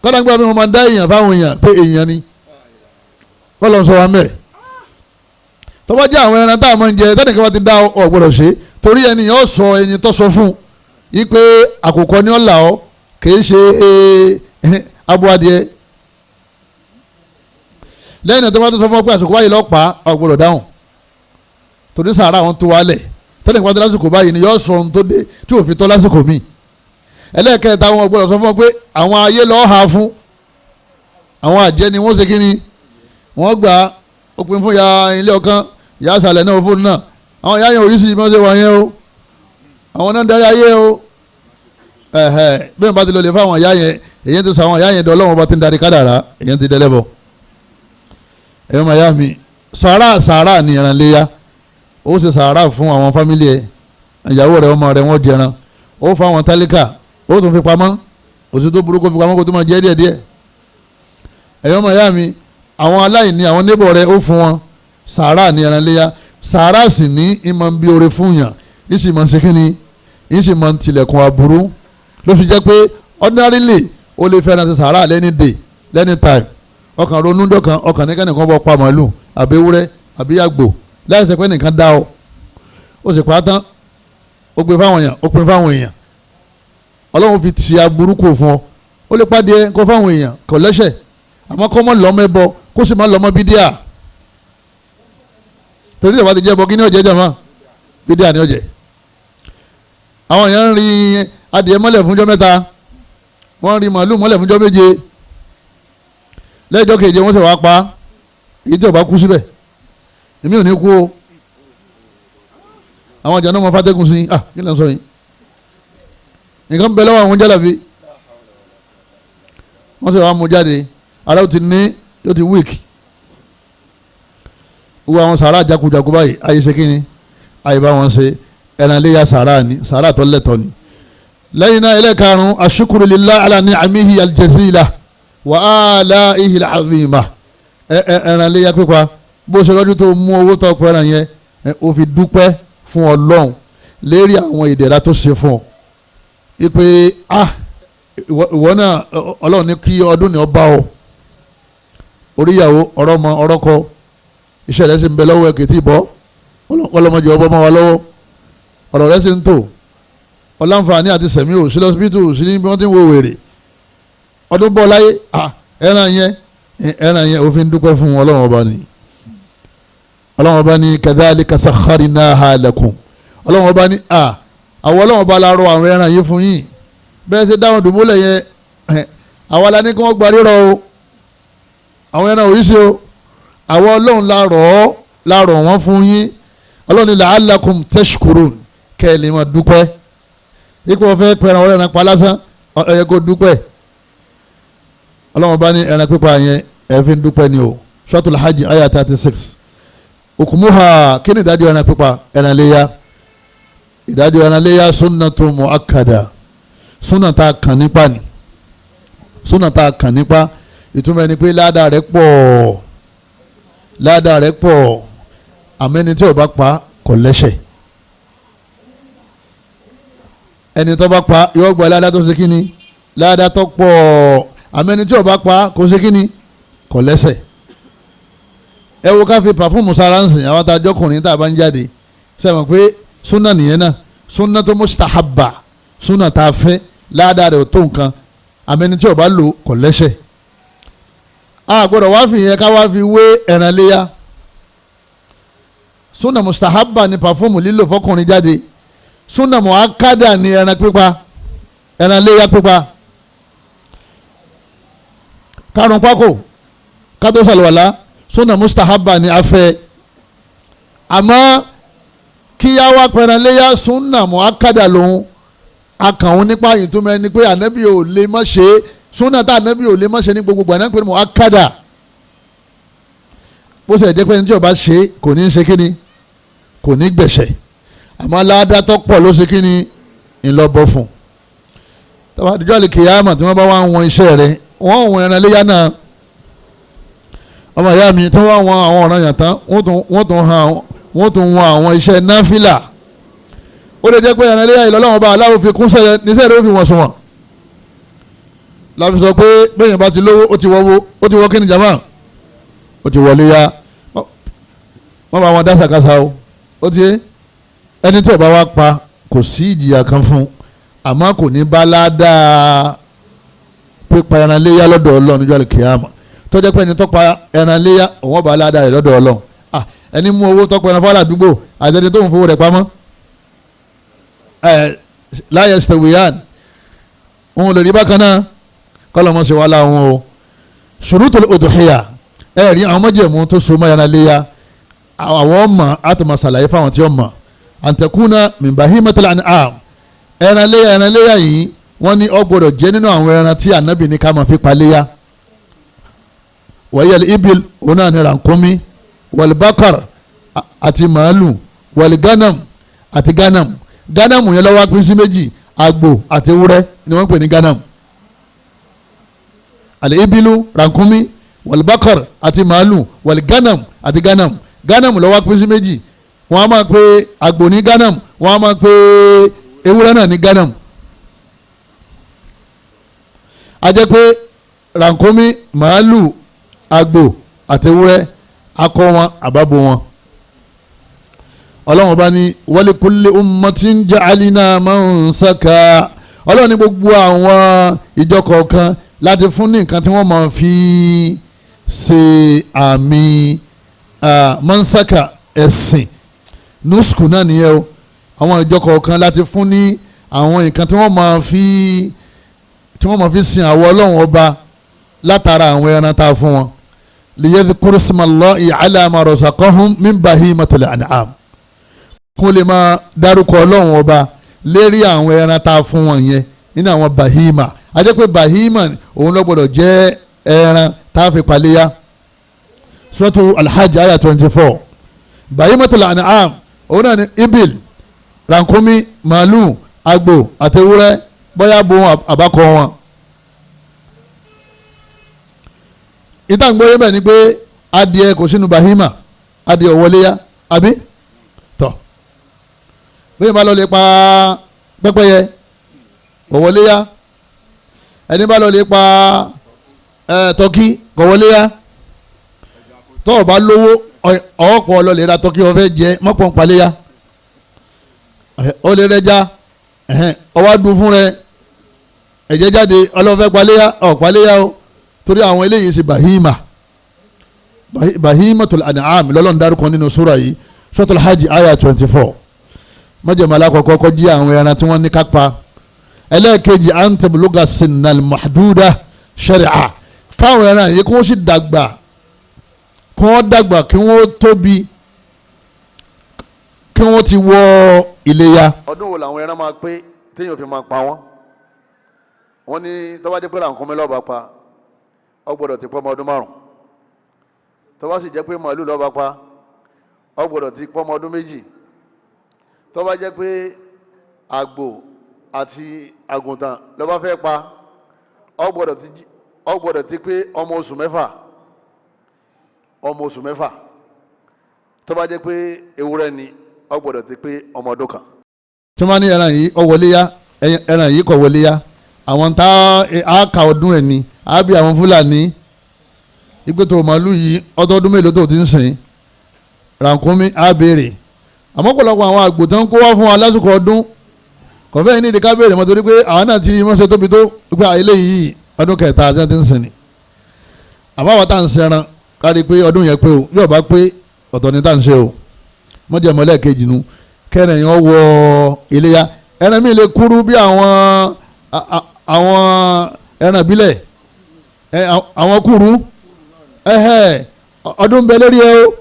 Speaker 2: Kọ́dà gbọ́ mi wọ́n máa dá èèyàn fáwọn èèyàn pé èèyàn ni, kọ́lọ̀ ń sọ wa mẹ́ẹ̀. Tó bá jẹ́ àwọn ẹran tá a máa ń jẹ tẹ́nìkan bá ti dá ọ gbọ́dọ̀ ṣe, torí ẹni yóò sọ ẹni tó sọ fún yí pé àkùkọ ni ó là ọ́, kì í ṣe abo adìẹ. Lẹ́yìn tó bá tó sọ fún ọ pé àsìkò báyìí lọ́ọ́ pa ọ gbọ́dọ̀ dáhùn, torí sàárà wọn tó wálẹ̀. Tẹ́nìkan bá ti lásìkò báyìí ni yóò sọ ohun tó dé tí ò fi tọ́ lásìkò míì. Ẹlẹ́ẹ̀kẹta wọn gbọ́dọ̀ sọ fún ọ pé àwọn ayé lọ́ọ́ ha fún àwọn àjẹ́ ni wọ́n ṣe kí ni wọ́n gbà ó pin fún ya ilé ọ̀kan, ìyá àṣàlẹ̀ náà fóònù náà. Àwọn ìyá yẹn òyìnbó bí wọ́n ṣe wà yẹn o, àwọn náà ń darí ayé o. Bẹ́ẹ̀ bá ti lọ lè fún àwọn ìyá yẹn, èyí ti sọ àwọn ìyá yẹn dọ̀ Ọlọ́run bá ti ń darí kádàrá, èyí ti dẹ́lẹ́bọ̀. Ẹ̀yọ́ màá yá mi, sàárà sàárà ni ẹran léyà. Ó ṣe sàárà fún àwọn fámílì ẹ̀, ìyàwó rẹ̀, ọmọ rẹ̀, wọ́n jẹran. Ó fún àwọn tálíkà, ó tún fi pamọ́, òsì tó burúkú fi pamọ́ kó tó máa jẹ́ díẹ̀díẹ̀. Ẹ̀yọ́ màá yá mi, Àwọn aláìní, àwọn neighbor rẹ, ó fún wọn. Sàárà ní ẹran léyà. Sàárà sì ní ìmọ̀ ń bí oore fún yàn, ìsì máa ń ṣe kínní, ìsì máa ń tilẹ̀kùn aburú. Ló fi jẹ́ pé ordinarily ó lè fẹ́ràn ṣe sàárà lẹ́ni day, lẹ́ni time. Ọkàn ronú dọ́kan, ọkàn ní kẹ́nìkan bọ́ pa màálù àbí ewúrẹ́ àbí àgbò láì ṣe pé nìkan dá ọ, ó sì pa á tán, ó gbé fáwọn èèyàn, ó pín fáwọn èèyàn. Ọlọ́run fi ti aburú kò fún ọ. Ó lè pàdé kó fáwọn èèyàn, kò lẹ́sẹ̀, àmọ́ kọ́ mọ́ lọ́mọ ẹbọ, kó sì má lọ́mọ bídíà. Torí ìjọba ti jẹ́ bọ́, kí ni ọ̀jẹ̀ jàmá? Bídíà ni ọ̀jẹ̀. Àwọn èèyàn ń rí adìẹ mọ́lẹ̀ fúnjọ́ 3, wọ́n ń rí màálù mọ́lẹ̀ fúnjọ́ 7, lẹ́jọ́ keje wọ́n sì wá pa èyí tí ó bá kú síbẹ̀. Èmi ò ní kú o. Àwọn àjànú ọmọ fàtẹ́kùn sí, ah, kí ló ń sọ yìí? Nǹkan bẹ lọ́wọ́ àwọn jálàbí. Wọ́n sì wá mú jáde, ara ó ti ní, yóò ti weak. Gbogbo àwọn sàrà jakujaku báyìí, ayé ṣe kíni, ayé bá wọn ṣe. Ẹran léya sàrà ni, sàrà tó lẹ́tọ̀ ni. Lẹ́yìn náà, ẹlẹ́karùn-ún, ashukuru lillahi ala ni'amihi aljazila wa alaihi alazima. Ẹran léya pípa, bó ṣe lọ́dún tó mú owó tó pẹ́ ẹran yẹn, ó fi dúpẹ́ fún Ọlọ́run lérí àwọn ìdẹ̀ra tó ṣe fún ọ. Ipe ah, ìwọ náà, Ọlọ́run ní kí ọdún ní ọ bá ọ, oríyàwó, ọ̀rọ̀mọ, ọ̀rọ̀kọ, iṣẹ́ rẹ̀ sì ń bẹ lọ́wọ́ ẹ̀ kìtì bọ́, ọlọ́mọdé ọbọ̀ mọ́ wa lọ́wọ́, ọ̀rọ̀ rẹ̀ sì ń tò, ọláǹfààní àti sẹ̀mí ò sí lọ́sibítù, sí ní bí wọ́n ti ń wo wèrè, ọdún bọ́ láyé. Ẹran yẹn, ẹran yẹn òfin dúpẹ́ fún Ọlọ́run ọba ni. Ọlọ́run ọba ní kadhalika sakharnaha lakum. Ọlọ́run ọba ní àwọn Ọlọ́run ọba la rọ àwọn ẹran yìí fún yín. Bẹ́ẹ̀ ṣe dáhùn dùbúlẹ̀ yẹn, àwa la ní kí wọ́n gba rírọ̀ o, àwọn ẹran òyìn ṣe o, àwọn Ọlọ́run la rọ̀ ọ́, la rọ̀ wọ́n fún yín. Ọlọ́run ní la'allakum tashkurun, kẹ́ ẹ lè máa dúpẹ́. Ipò ọ̀fẹ́ pẹ̀ràn ọ̀rẹ́ ẹran pa lásán, ó yẹ kó dúpẹ́. Ọlọ́run bá ní ẹran pípa yẹn, ẹ fi ń dúpẹ́ ni o. Suratul Hajj ayah 36. Okumuha, kí ni ìdájọ́ ẹran pípa, ẹran léyà? Ìdájọ́ ẹran léyà, sunnatun mu'akkada, súnà tá a kàn nípa ni, súnà tá a kàn nípa. Ìtumọ̀ ẹni pé ládàá rẹ̀ pọ̀, ládàá rẹ̀ pọ̀, àmẹ́ni tí ó bá pa kò lẹ́ṣẹ̀. Ẹni tó bá pa yóò gba ládàá tó ṣe kíni, ládàá tó pọ̀. Àmẹ́ni tí ó bá pa kò ṣe kíni, kò lẹ́ṣẹ̀. Ẹ wo ká fi pàfúùmù sára ń sìn, àwọn àtàjọkùnrin tá a bá ń jáde, sẹ́wọ̀n pé súnà nìyẹn náà, súnà tó mustahabba, súnà tá a fẹ́, ládàá rẹ̀ ò tó nǹkan. Àmẹ́ni tí ó bá lò kò lẹ́ṣẹ̀. A gbọ́dọ̀ wá fi yẹn ká wá fi wé ẹran léyà. Súnà mustahaba ni pàfọ́ọ̀mù lílò fọkùnrin jáde, súnà muakada ni ẹran pípa, ẹran léyà pípa. Karùn pákó kátó sàlùwàlá, súnà mustahaba ni afẹ́. Àmọ́ kíyá wá pẹran léyà, súnà muakada lòun akàwọn nípa ìtumọ̀ ẹni pé ànábì ò lè má ṣe é. Súnà tá ànábì ò lè má ṣe ní gbogbo àná pé muakada. Bó ṣe jẹ́ pé ẹni tí ó bá ṣe kò ní ṣe kíni, kò ní gbẹ̀ṣẹ̀, àmọ́ ládàtọ̀ pọ̀ ló ṣe kíni ńlọ́bọ̀ fún. Tọ́ba àdìjọ́ àlè kìyàmà, tí wọ́n bá wá wọn iṣẹ́ rẹ̀, wọ́n wọn ẹran léyà náà. Ọmọ ìyá mi, tí wọ́n wọn àwọn ọ̀ràn yàn tán, wọ́n tún wọn àwọn iṣẹ́ náfìlà. Ó lè jẹ́ pé ẹran léyà ìlọ́lọ́wọ́n bá aláwọ̀ fi kún sẹ́yẹ níṣẹ́ rẹ̀ ó fi wọ̀n sùn wọ̀n. Láfi sọ pé bẹ́ẹ̀ yẹn bá ti lówó, ó ti wọ́wọ́, ó ti wọ́ kíni jàmá, ó ti wọlé ya. Wọ́n bá wọn dá sàkásà o. Ó ti ẹni tí ó bá wá pa, kò sí ìjìyà kan fún, àmọ́ kò ní bá ládàá pípa ẹran léyà lọ́dọ̀ Ọlọ́run níjọ́ àlùkìyámà. Tó jẹ́ pé ẹni tó pa ẹran léyà, òun bá ládàá rẹ̀ lọ́dọ̀ Ọlọ́run. Ẹni mú owó tó pa ẹran fọlá àdúgbò àti ẹni tó ń fowó rẹ̀ pamọ́, ẹ láyé stewiyan, òun lè rí bákan náà. Kọ́lọ́mọ́ ṣe wá láwọn o. Shurutul udhiya, ẹ rí àwọn májẹ̀mú tó so mọ́ ẹran léyà, àwọn ọmọ àtùmọ̀ ṣàlàyé fáwọn tí ó mọ̀. Antakuna min bahimatil an'am, ẹran léyà, ẹran léyà yìí, wọ́n ní ó gbọ́dọ̀ jẹ́ nínú àwọn ẹran tí ànábì ní ká máa fi pa léyà. Wàyẹ̀lì ibil, òun náà ní rànkúnmí, wàlìbákàr àti màálù, wàlìgánàm àti gánàm. Gánàm yẹn ló wá pín sí méjì, àgbò àti ewúrẹ́ ni wọ́n ń pè ní gánàm. Àlè ibilu, rànkúnmí, Wal-bakar àti màálù, wal-ganam àti ganam. Ganam ló wá pín sí méjì, wọ́n á máa pe àgbò ní ganam, wọ́n á máa pe ewúrẹ́ náà ní ganam. A jẹ́ pé rànkómi, màálù, àgbò àti ewúrẹ́, akọ wọn àbábo wọn. Ọlọ́run bá ní walikulli ummatin ja'alna mansaka. Ọlọ́run ní gbogbo àwọn ìjọ kọ̀ọ̀kan láti fún ní nǹkan tí wọ́n máa fi ṣe àmì mansaka ẹ̀sìn. Nusku náà nìyẹn o. Àwọn ìjọ kọ̀ọ̀kan láti fún ní àwọn nǹkan tí wọ́n máa fi sin àwọn Ọlọ́run ọba látara àwọn ẹran tá a fún wọn. Liyadhkuru ismallahi ala ma razaqahum min bahimatil an'am. Kún lè máa dárúkọ Ọlọ́run ọba lérí àwọn ẹran tá a fún wọn yẹn nínú àwọn bahima. A jẹ́ pé bahima òun ló gbọ́dọ̀ jẹ́ ẹran tá a fi paléyà. Suratu Al-Hajj aya 24. Bahimatul an'am òun náà ni ibil, rànkúmí, màálù, àgbò àtewúrẹ́, bóyá bo àbákọ wọn. Ìtàǹgbọ́ yẹn bẹ́ẹ̀ ni pé adìẹ kò sínú bahima, adìẹ ò wọlé yá, àbí? Tọ́ bóyá bá lọ lè pa pẹ́pẹ́yẹ kò wọlé yá, ẹni bá lọ lè pa tọ́kí kò wọlé yá. Tọ́ ọ bá lówó ọ̀pọ̀ lọ lè ra tọ́kí ó fẹ́ jẹ mọ́pọ̀ palẹ̀ yá, ó lè rẹja, ọwọ́ dùn fún rẹ, ẹ̀jẹ̀ jáde, ọlọ́fẹ́ palẹ̀ yá, ọ̀ palẹ̀ yá o, torí àwọn eléyìí ṣe bahima, bahimatul an'am lọ́lọ́run dárúkọ nínú sura yìí, Suratul Hajj aya 24. Májẹ̀mú alákọ̀ọ́kọ́ kó jí àwọn ẹran tí wọ́n ní kápá. Ẹlẹ́ẹ̀kejì an tabluga sinnal mahduda shari'a, káwọn ẹran yìí kí wọ́n sì dàgbà, kí wọ́n dàgbà, kí wọ́n tóbi, kí wọ́n ti wọ iléyá.
Speaker 3: Ọdún wo làwọn ẹran máa pé téèyàn fi máa pa wọ́n? Wọ́n ní tó bá jẹ́ pé ràkúnmí ló bá pa, ó gbọ́dọ̀ ti pọ́ ọmọ ọdún 5. Tó bá sì jẹ́ pé màálù ló bá pa, ó gbọ́dọ̀ ti pọ́ ọmọ ọdún 2. Tó bá jẹ́ pé àgbò àti àgùntàn ló bá fẹ́ pa, ó gbọ́dọ̀ ti pé ọmọ oṣù 6, ọmọ oṣù 6. Tó bá jẹ́ pé ewúrẹ́ ni, ó gbọ́dọ̀ ti pé ọmọ ọdún 1.
Speaker 2: Tí wọ́n ní ẹran yìí ó wọlé yá, ẹran yìí kò wọlé yá, àwọn tá a kà ọdún ẹ̀ ni a bí àwọn Fúlàní ìgbésẹ̀ màálù yìí ọdọọdún mélòó tó ti ń sìn, rànkúnmí a béèrè. Àmọ́ pọ̀lọpọ̀ àwọn àgbò tó ń kó wá fún wa lásìkò ọdún kọ̀fẹ́ yìí ní ìdíkà béèrè mọ́, torí pé àwọn náà ti mọ́ṣẹ́ tóbi tó pé eléyìí ọdún kẹta àti ti ń sìn ni. Àmọ́ àwọn tá à ń sẹran kárí pé ọdún yẹn pé o, yóò bá pé ọ̀tọ̀ ni tá à ń ṣe o. Mọ́jẹ̀mọ́ lẹ́ẹ̀kejì nu kẹrin yẹn wọ iléyá. Ẹran mi lè kúrú bí àwọn ẹran ìbílẹ̀, àwọn kúrú ọdún bẹ lórí ẹ o.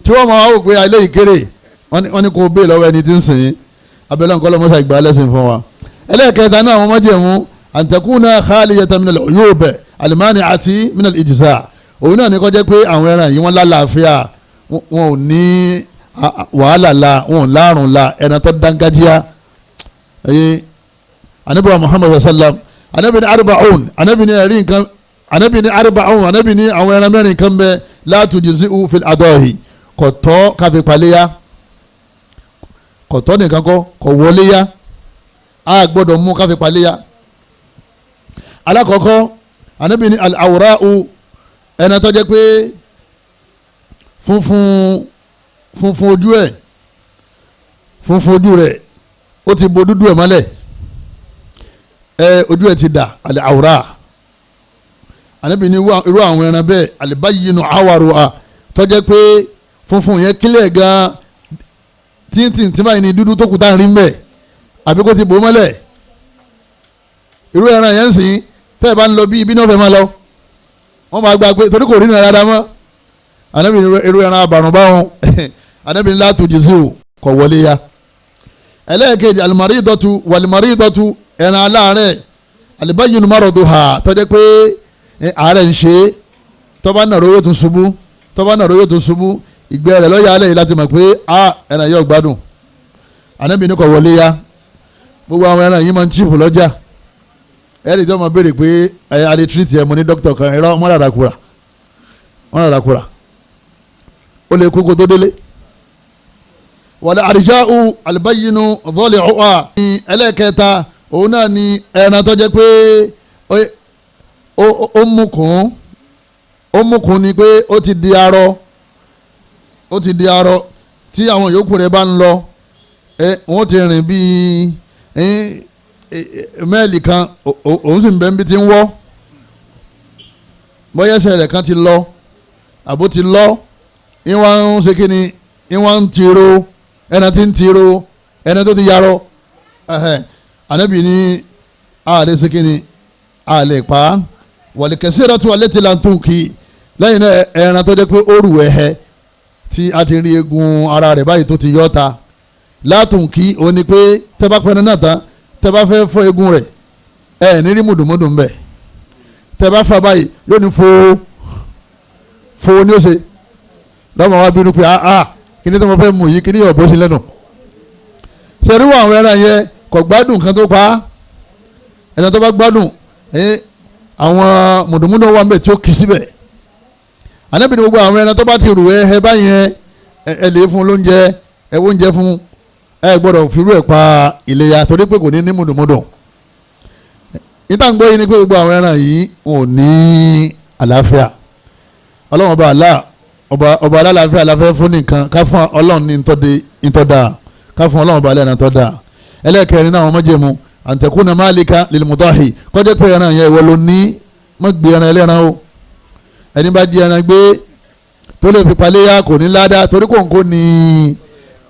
Speaker 2: Tí wọ́n máa wò pé eléyìí kéré, wọ́n ní kó bẹ́ẹ̀ lọ́wọ́ ẹni tí ń sìn yín. Abẹ́lẹ́ nǹkan lọ́mọ́sá ìgbà lẹ́sìn fún wa. Ẹlẹ́ẹ̀kẹta náà àwọn májẹ̀mú an takuna khaliyatan minal uyub al-mani'ati minal ijza. Òun náà ní kó jẹ́ pé àwọn ẹran yìí wọ́n lálàáfíà, wọn ò ní wàhálà la, wọn ò láàrùn la, ẹran tó dángájíá. Anabi wa Muhammad sallam, anabi ní arba'un, anabi ní ẹ̀rí nǹkan, anabi ní arba'un, anabi ní àwọn ẹran mẹ́rin kan bẹ la tujzi'u fil adahi, kò tọ́ káfí paléyà, kò tọ́ nìkan kọ́, kò wọlé yá, a gbọ́dọ̀ mú káfí paléyà. Alákọ̀ọ́kọ́ anabi ní al-awra'u, ẹran tó jẹ́ pé funfun funfun ojú ẹ̀, funfun ojú rẹ̀ ó ti bo dúdú ẹ̀ mọ́lẹ̀, ẹ ojú ẹ̀ ti dà al-awra. Anabi ní irú àwọn ẹran bẹ́ẹ̀ al-bayyinu awaruha, tó jẹ́ pé funfun yẹn kílẹ̀ gan tíntìn tí báyìí ní dúdú tó kù tá à ń rí mbẹ́, àbí kó ti bò mọ́lẹ̀. Irú ẹran yẹn ń sìn tẹ́ ẹ bá ń lọ bí ibi náà fẹ́ máa lọ, wọ́n máa gba pé torí kò rí nira dáadáa mọ́. Anabi ní irú ẹran abàrùn báwọn, anabi ní látòjì sí o, kò wọlé ya. Ẹlẹ́ẹ̀kejì alimaridọ́tu walimaridọ́tu, ẹran aláàárẹ̀ alibayinu maradu ha, tó jẹ́ pé àárẹ̀ ń ṣe, tó bá nàró yóò tún ṣubú, tó bá nàró yóò tún ṣubú, ìgbẹ́ rẹ̀ lọ́yà alẹ́ yìí láti mọ̀ pé a ẹran yóò gbádùn. Anabi ní kò wọlé ya. Gbogbo àwọn ẹran yìí máa ń chíìpù lọ́jà, Ẹ̀ẹ́dì tí wọ́n máa béèrè pé ẹ̀ alẹ́ tírìtì ẹ̀ mo ní dókítà kan ẹ̀rọ wọ́n rárá kura ó lè kókó tó délé. Wàlẹ̀ àrìjáù àlùbáyínú dhọ́lẹ̀ ọ̀hà ní ẹlẹ́ẹ̀kẹta òun náà ni ẹran tó jẹ́ pé ó mú kún ni pé ó ti di arọ ó ti di arọ tí àwọn yòókù rẹ̀ bá ń lọ wọ́n ti rìn bíi mẹ́ẹ̀lì kan òun sì ń bẹ́ ń bí ti ń wọ́ bóyá ẹsẹ̀ rẹ̀ kan ti lọ àbó ti lọ ìwọ̀n ń ṣe kí ni ìwọ̀n ń tiro ẹran tí ń tiro ẹran tó ti yarọ Ànábì ní àlè ṣe kí ni àlè pa wàlìkẹ́sí rẹ̀ tún alẹ́ ti là ń tún kí lẹ́yìn náà ẹran tó jẹ́ pé ó rù ẹ̀hẹ́ tí a ti rí eegun ara rẹ̀ báyìí tó ti yọ́ ta látùn kí o ní pé tẹ́ bá pẹ́ẹ́nù náà tán tẹ́ bá fẹ́ fọ́ eegun rẹ̀ ẹ̀ ní rí mùdùmùdù ńbẹ̀ tẹ́ bá fà báyìí yóò ní fo fo ní ó ṣe lọ́mọ wa bínú pé ah kí ni tó mo fẹ́ mú yìí kí ni yóò bó sí lẹ́nu ṣe rí wọ àwọn ẹran yẹn kò gbádùn kan tó pa á ẹni tó bá gbádùn àwọn mùdùmùdù wà ńbẹ̀ tí ó kì í síbẹ̀. Ànábì ní gbogbo àwọn ẹran tó bá ti rù ẹ báyẹn ẹ lè fún lóúnjẹ ẹ wó oúnjẹ fún ẹ gbọ́dọ̀ firú ẹ pa ìléya torí pé kò ní ní mùdùmùdù. Níta ń gbọ́ yìí ni pé gbogbo àwọn ẹran yìí wọn ò ní àlàáfíà. Ọlọ́run ọba àlá ọba alálàáfíà la fẹ́ fún nìkan ká fún Ọlọ́run ní ntọ́da ká fún Ọlọ́run ọba alẹ́ ntọ́da. Ẹlẹ́kẹrin náà àwọn májẹ̀mú àǹtẹ̀kùnà máàlíkà lilmudahi kọjá pé ẹran yẹn ìwọ ló ní má gbé ẹran ẹlẹ́ran o. Ẹni bá di ẹran gbé tó lè fi paléyà kò ní ládàá torí kò ń kó ní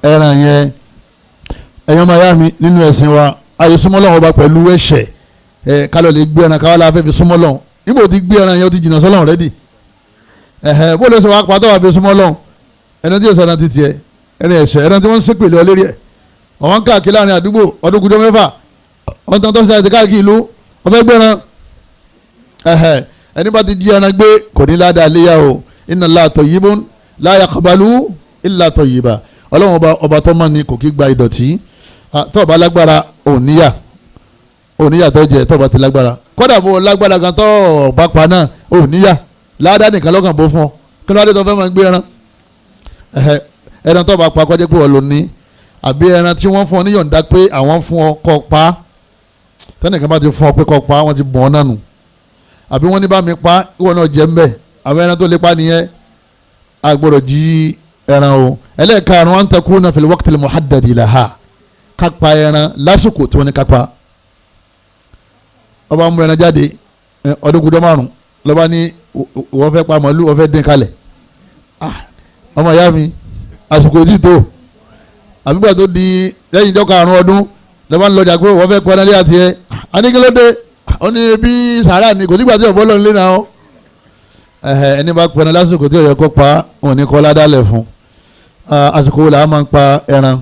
Speaker 2: ẹran yẹn. Ẹ̀yọ́n máa yá mi nínú ẹ̀sìn wa ayé súnmọ́ Ọlọ́run ọba pẹ̀lú ẹ̀ṣẹ̀ ẹ̀ kálọ̀ lè gbé ẹran káwá la fẹ́ fi súnmọ́ Ọlọ́run. Níbo ti gbé ẹran yẹn ó ti jìnnà sọ́lọ́run rẹ́dì ẹ̀hẹ̀ bó lè sọ wá pàtó wà fi súnmọ́ Ọlọ́run ẹni tí yóò sọ̀rọ̀ ti tiẹ̀ ẹni ẹ̀ṣẹ̀ ẹran tí wọ́n ń ṣépèlé ọ lérí ẹ̀ ọ̀wọ́n káàkiri láàrin àdúgbò ọdún kújọ mẹ́fà wọ́n tán tọ́sí àti káàkiri ìlú wọ́n fẹ́ gbẹ́ran ẹ̀hẹ̀ ẹni bá ti di ẹran gbé kò ní ládàá léyà o. Inna Allaha tayyibun la yaqbalu illa tayyiba. Ọlọ́run ọba tó mọ́ ni kò kí gba ìdọ̀tí. Tó bá lágbára òníyà òníyà tó jẹ tó bá ti lágbára kódà bó lágbára gan tó bá pa náà òníyà ládàá nìkan lọ́kàn bó fún ọ kí ló dé tó fẹ́ máa gbé ẹran ẹ̀hẹ̀ ẹran tó bá pa kọjá pé wọ́n lò ní àbí ẹran tí wọ́n fún ọ níyọ̀ǹda pé àwọn fún ọ kó pa tẹnìkan bá ti fún ọ pé kó pa wọ́n ti bọ̀ ọ́ nánu àbí wọ́n ní bá mi pa ìwọ náà jẹ́ ńbẹ̀ àwọn ẹran tó lè pa nìyẹn a gbọ́dọ̀ jí ẹran o. Ẹlẹ́ẹ̀karùn-ún an takuna fil waqtil muhaddadi laha ká pa ẹran lásìkò tí wọ́n ní ká pa. Ọba mú ẹran jáde ọdún kúdọ́ márùn lọ́ba ní wọ́n fẹ́ pa màlúù wọ́n fẹ́ dín kalẹ̀. Ọmọ ìyá mi àsìkò tí tó àbígbà tó di lẹ́yìn ìjọ karùn-ún ọdún lọ́ba ń lọjà pé wọ́n fẹ́ pa ẹran lé àti ẹ aníkélódé ó ní bí sàrà ni kò nígbà tí ọ̀bọ lọ́n lé náà ó ẹni bá pẹran lásìkò tí ó yẹ kó pa òun ní kọ́ ládàlẹ̀ fún. Àsìkò wo làá máa ń pa ẹran?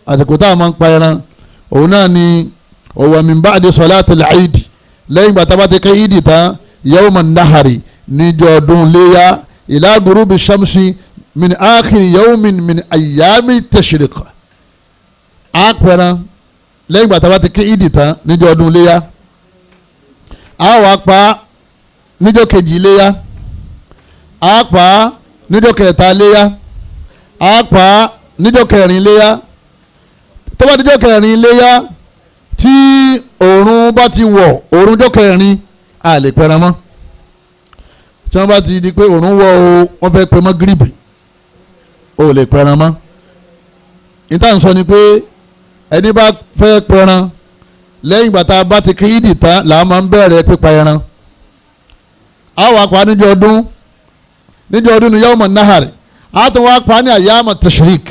Speaker 2: Àsìkò tá a máa ń pa ẹran òun náà ni òwò min ba'di salatil Eid lẹ́yìn ìgbà tá a bá ti kẹ́ ìdì tán yawman nahari níjọ́ ọdún léyà ila gurubi shamsi min akhiri yawmin min ayyami tashriq. A pẹran lẹ́yìn ìgbà tá a bá ti kẹ́ ìdì tán níjọ́ ọdún léyà a wá pa níjọ́ kejì léyà a pa níjọ́ kẹta léyà a pa níjọ́ kẹrin léyà. Tó bá níjọ́ kẹrin léyà tí òòrùn bá ti wọ̀ òòrùn jọ́ kẹrin a lè pẹran mọ́. Tí wọ́n bá ti di pé òòrùn wọ̀ o wọ́n fẹ́ pe mọ́ gíríbì o lè pẹran mọ́. Níta ń sọ ni pé ẹni bá fẹ́ pẹran lẹ́yìn ìgbà tá a bá ti kí ìdì tán là á máa ń bẹ̀rẹ̀ pípa ẹran. A wá pa níjọ́ ọdún níjọ́ ọdún ní yawma nahari a tún wá pa ní àyàmù tashrik.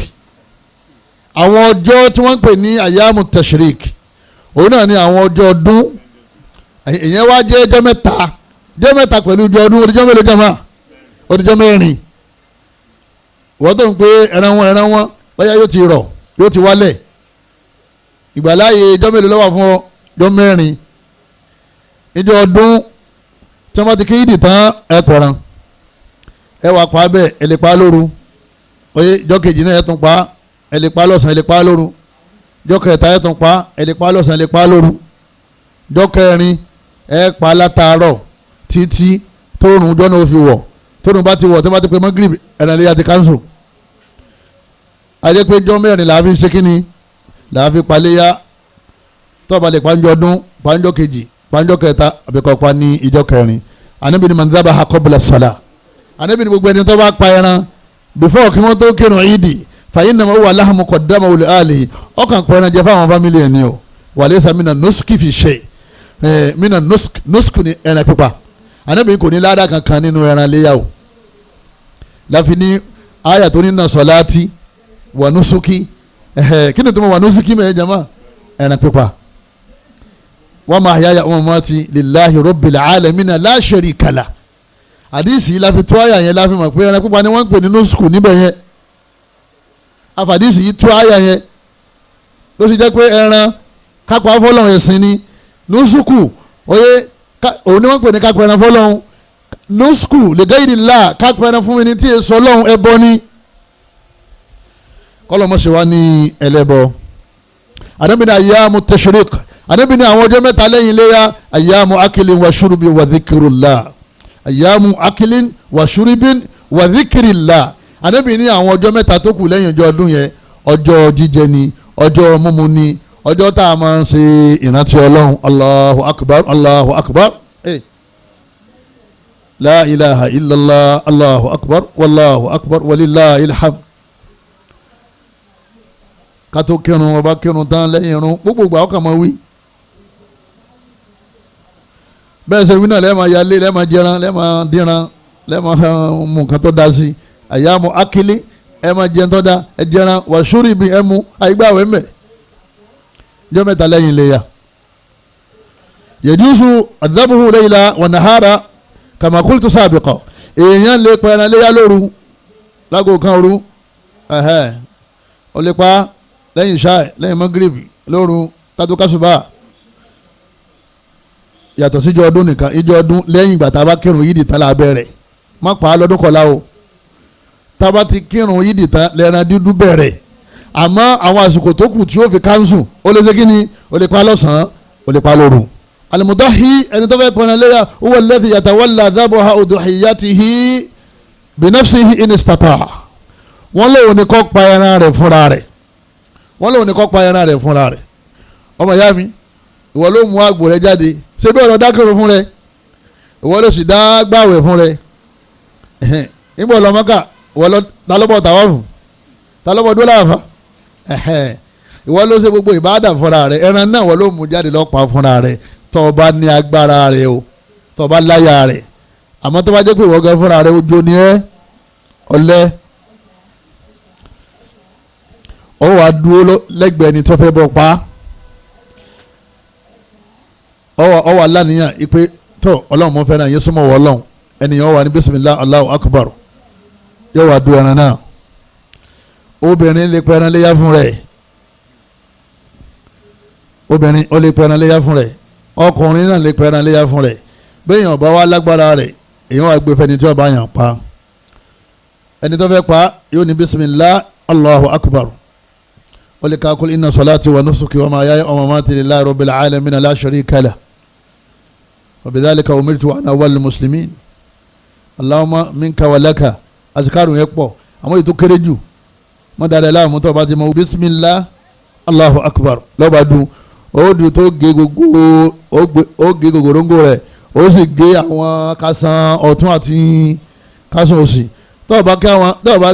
Speaker 2: Àwọn ọjọ́ tí wọ́n ń pè ní àyàmù tashrik òun náà ní àwọn ọjọ́ ọdún ìyẹn wá jẹ́ ọjọ́ mẹ́ta ọjọ́ mẹ́ta pẹ̀lú ọjọ́ ọdún ọdíjọ́ mélòó jẹ́ máa ọdíjọ́ mẹ́rin. Wọ́n tó ń pé ẹran wọn ẹran wọn bóyá yóò ti rọ̀ yóò ti wálẹ̀ ìgbàláyè ọjọ́ mélòó ló wà fún ọ? Ọjọ́ mẹ́rin. Níjọ́ ọdún tí wọ́n bá ti kéyìdì tán ẹ pẹ̀ràn ẹ wà pa bẹ́ẹ̀ ẹ lè pa lóru oye ọjọ́ kejì náà ẹ tún pa ẹ lè pa lọ́sàn ẹ lè pa lóru ọjọ́ kẹta ẹ tún pa ẹ lè pa lọ́sàn ẹ lè pa lóru ọjọ́ kẹrin Ẹ pa látàárọ̀ títí tóorùn jọ́nà ó fi wọ̀. Tóorùn bá ti wọ̀, tó bá ti pé mọ́gírì, ẹran iléyá ti káńsù. Ajẹ́ pé jọ́ mẹ́rin làá fi ṣe kínni, làá fi paléyá. Tó bá lè panjọ́ ọdún, panjọ́ kejì, panjọ́ kẹta, àbíkọ́ pa ní ìjọ kẹrin. Ànábì ní man dhabaha qabla salah, Ànábì ní gbogbo ẹni tó bá pa ẹran before kí wọ́n tó kírun ìdì, fa innama huwa lahmu qaddamahu li ahlihi, ọkàn pa ẹran jẹ fáwọn family ẹ̀ ní o. Wa laysa mina nuski fi shay, mina nusk ni ẹran pípa. Ànábì kò ní ládàá kankan nínú ẹran léyà o. Láfi ní àyà tó ní inna salati wa nusuki, kí ni tó mọ wa nusuki mẹ́ẹ̀ jama? Ẹran pípa. Wa mahyaya wa mamati lillahi rabbil alamina la sharika lah. Àdìsí láfi tó àyà yẹn, láfi mọ̀ pé ẹran pípa ni wọ́n ń pè ní nusku níbẹ̀ yẹn. Àfàdìsí yìí tó àyà yẹn ló sì jẹ́ pé ẹran kápá fọlọ́run ẹ̀sìn ni nusuku. Oyè òun ni wọ́n ń pè ní kápá ẹran fọlọ́run. Nusku li ghayrillah, kápá ẹran fún mi ní tí èso ọlọ́run, ẹbọ ni. Kọ́lọ́mọṣẹ́ wa ní ẹlẹ́bọ. Ànábì ní ayyamu tashriq, Ànábì ní àwọn ọjọ́ mẹ́ta lẹ́yìn iléyá, ayyamu akilin wa shurubin wa dhikrillah, ayyamu akilin wa shurubin wa dhikrillah. Ànábì ní àwọn ọjọ́ mẹ́ta tó kù lẹ́yìn ọjọ́ ọdún yẹn, ọjọ́ jíjẹ ni, ọjọ́ mímu ni, ọjọ́ tá a máa ń ṣe ìrántí Ọlọ́run. Allahu akbar, Allahu akbar, la ilaha illallah, Allahu akbar, wallahu akbar, walillahil hamd. Kátó kírun, ọba kírun tán lẹ́yìn irun, gbogbo ìgbà ọkàn máa wí bẹ́ẹ̀ sẹ́ wí náà, lẹ́ẹ̀ máa yalé, lẹ́ẹ̀ máa jẹran, lẹ́ẹ̀ máa dínran, lẹ́ẹ̀ máa mú nǹkan tó da sí. Àyàmú akílí, ẹ máa jẹun tó da, ẹ jẹran, wàṣúrì bí ẹ mú àyígbàwé mẹ́. Jọ́ mẹ́ta lẹ́yìn iléyá. Yẹjúsù àdàbùhù layla wà nàhárà kama qultu sabiqa. Èèyàn lè pa ẹran léyà lóru, lágò kan òru, ó lè pa lẹ́yìn ṣáì, lẹ́yìn mọ́gírìbì, lóru kátó kásùbà. Yàtọ̀ síjọ ọdún nìkan, ìjọ ọdún lẹ́yìn ìgbà tá a bá kírun yídì tán la bẹ̀rẹ̀. Má pa á lọ́dún kọlá o. Tá a bá ti kírun yídì tán lẹ́ran dídú bẹ̀rẹ̀. Àmọ́ àwọn àsìkò tó kù tí ó fi káńsù, ó lè ṣe kí ni? Ó lè pa lọ́sàn-án, ó lè pa lóru. Al-mudahi, ẹni tó fẹ́ pọnà léyà, huwa alladhi yatawalla dhabha udhiyatihi binafsihi in istata'a. Wọ́n lóun ni kó pa ẹran rẹ̀ fúnra rẹ̀. Wọ́n lóun ní kó pa ẹran rẹ̀ fúnra rẹ̀. Ọmọ ìyá mi, ìwọ ló mú àgbò rẹ jáde, ṣé bí ọ̀rọ̀ dákẹ́rù fún rẹ, ìwọ ló sì dá gbàwẹ̀ fún rẹ. Nígbà ọlọ́mọ́kà, ìwọ ló talọ́bọ̀ tàwọ́fù, talọ́bọ̀ dúláàfà, ìwọ ló ṣe gbogbo ìbáàdà fúnra rẹ. Ẹran náà ìwọ ló mú jáde lọ pa fúnra rẹ, tó o bá ní agbára rẹ o, tó o bá láyà rẹ. Àmọ́ tó bá jẹ́ pé ìwọ gan fúnra rẹ ojo ni ẹ́, ọ̀lẹ, ó wàá dúró lẹ́gbẹ̀ẹ́ ni tó fẹ́ bọ́ pa. Ó wà lánìyàn ipe tó Ọlọ́run mọ́ fẹ́ràn yín, súnmọ́ wọ Ọlọ́run. Ẹnìyàn wà ní bisimilah Allahu akbar, yóò wá du ẹran náà. Obìnrin lè pẹran léyà fún rẹ̀, obìnrin ó lè pẹran léyà fún rẹ̀, ọkùnrin náà lè pẹran léyà fún rẹ̀. Bẹ́ẹ̀ yàn bá wà lágbára rẹ̀, èèyàn wà gbé fẹ́ni tí ó bá yàn pa. Ẹni tó fẹ́ pa yóò ní bisimilah Allahu akbar. Olùkà kul inna salati wa nusuki wa mahyaya wa mamati lillahi rabbil alamin la sharika lah wa bidhalika umirtu wa ana awwalul muslimin allahumma minka wa laka. Azikaru yẹn pọ̀, àmọ́ èyí tó kéré jù mọ́ dáadáa láàmú tó bá ti mọ bisimilah Allahu akbar lọ́ba dùn. Ó dùn tó gé gbogbo, ó gé gògòróńgò rẹ̀, ó sì gé àwọn kásán ọ̀tún àti kásán òsì. Tó bá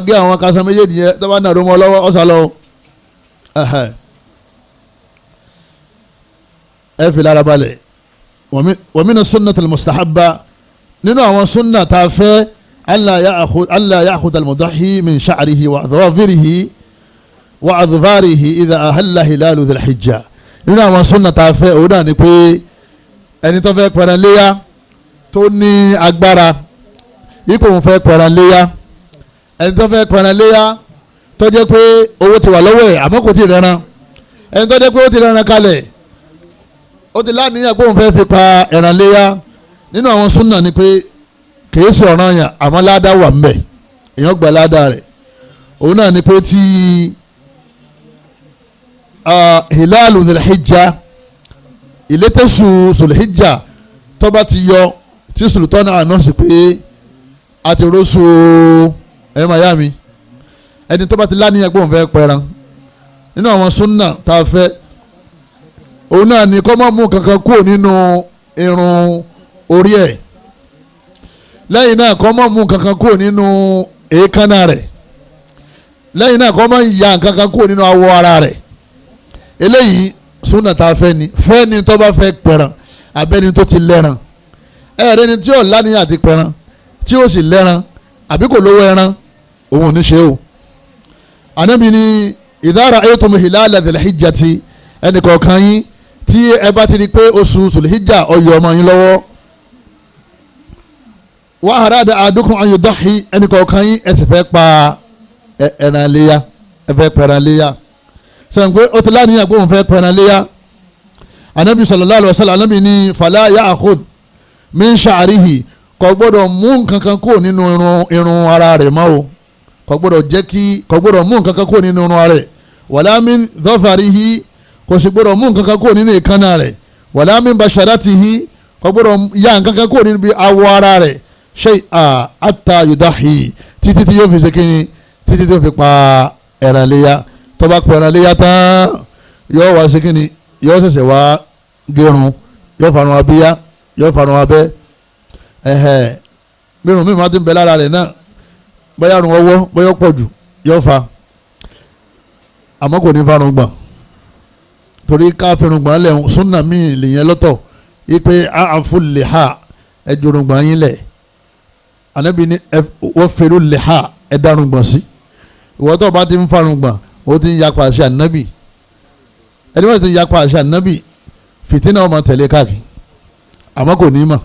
Speaker 2: gé àwọn kásán méjèèjì yẹn, tó bá nàró mọ́ lọ́wọ́, ọ̀sà lọ́wọ́. Ẹ fi lára balẹ̀. Wa mina sunnatil mustahabba, nínú àwọn sunna tá a fẹ́, alla ya'khudha al-mudahi min sha'rihi wa adhafirihi wa adhfarihi idha ahalla hilalu dhil hijja. Nínú àwọn sunna tá a fẹ́, òun náà ni pé ẹni tó fẹ́ pẹran léyà tó ní agbára ipò òun fẹ́ pẹran léyà, ẹni tó fẹ́ pẹran léyà tó jẹ́ pé owó ti wà lọ́wọ́ ẹ̀ àmọ́ kò tí ì rẹran, ẹni tó jẹ́ pé ó ti rẹran kalẹ̀, ó ti láníyàn pé òun fẹ́ fi pa ẹran léyà. Nínú àwọn súnà ni pé kìí ṣe ọ̀ranyàn àmọ́ ládàá wà ńbẹ̀, èèyàn gba ládàá rẹ̀. Òun náà ni pé tí hilalu dhul-hijja, ìlétẹ́sù dhul-hijja tó bá ti yọ tí sultan anọ́ọ̀sì pé a ti róṣù ẹ̀ máa yá mi, ẹni tó bá ti láníyàn pé òun fẹ́ pẹran nínú àwọn súnà tá a fẹ́, òun náà ni kó má mú kankan kúrò nínú irun orí ẹ̀, lẹ́yìn náà kó má mú kankan kúrò nínú èékánná rẹ̀, lẹ́yìn náà kó má ya kankan kúrò nínú awọ ara rẹ̀. Eléyìí súnà tá a fẹ́ ni fẹ́ ni tó bá fẹ́ pẹran abẹ́ni tó ti lẹ́ran. Ẹ̀rẹ́ ni tí ò láníyàn àti pẹran tí ó sì lẹ́ran àbí kò lówó ẹran, òun ò ní ṣe o. Ànábì ní idha ra'aytum hilala dhil hijjati, ẹnì kọ̀ọ̀kan yín tí ẹ bá ti rí pé oṣù Sulhijja ọyọ ọmọ yín lọ́wọ́, wa arada ahadukum an yudahi, ẹnì kọ̀ọ̀kan yín ẹ sì fẹ́ pa ẹran léyà, ẹ fẹ́ pẹran léyà, sọ pé ó ti láníyàn pé òun fẹ́ pẹran léyà. Ànábì sallallahu alaihi wasallam, Ànábì ní fala ya'khudh min sha'rihi, kò gbọ́dọ̀ mú nǹkan kan kúrò nínú irun ara rẹ̀ mọ́ o, kò gbọ́dọ̀ jẹ́ kí kò gbọ́dọ̀ mú nǹkan kan kúrò nínú irun ara rẹ̀, wala min dhafarihi, kò sì gbọ́dọ̀ mú nǹkan kan kúrò nínú èékánná rẹ̀, wala min basharatihi, kò gbọ́dọ̀ ya nǹkan kan kúrò nínú awọ ara rẹ̀, shay'a hatta yudahi, títí tí yóò fi ṣe kíni, títí tí yóò fi pa ẹran léyà. Tó bá pa ẹran léyà tán, yóò wá ṣe kíni, yóò ṣẹ̀ṣẹ̀ wá gérun, yóò farun abíyá, yóò farun abẹ́, ẹ̀hẹ̀ mírun mímu àti nbẹ lára rẹ̀ náà, bóyá rún ọwọ́ bóyá pọ̀ jù yóò fa, àmọ́ kò ní farun gbọ̀n, torí ká farun gbọ̀n lẹ̀ súnà míì lèyẹn lọ́tọ̀, ipe àáfù lè ha ẹjọ́run gbọ̀n yín lẹ̀. Ànábì ní wọ́n fẹ́rù lè ha ẹ̀dárun gbọ̀n sí. Ìwọ tó bá ti ń farun gbọ̀n, ó ti ń yapa àṣẹ Ànábì. Ẹni wọ́n ti ń yapa àṣẹ Ànábì, fìtínà ọmọ tẹ̀lé káàkiri, àmọ́ kò ní mọ̀.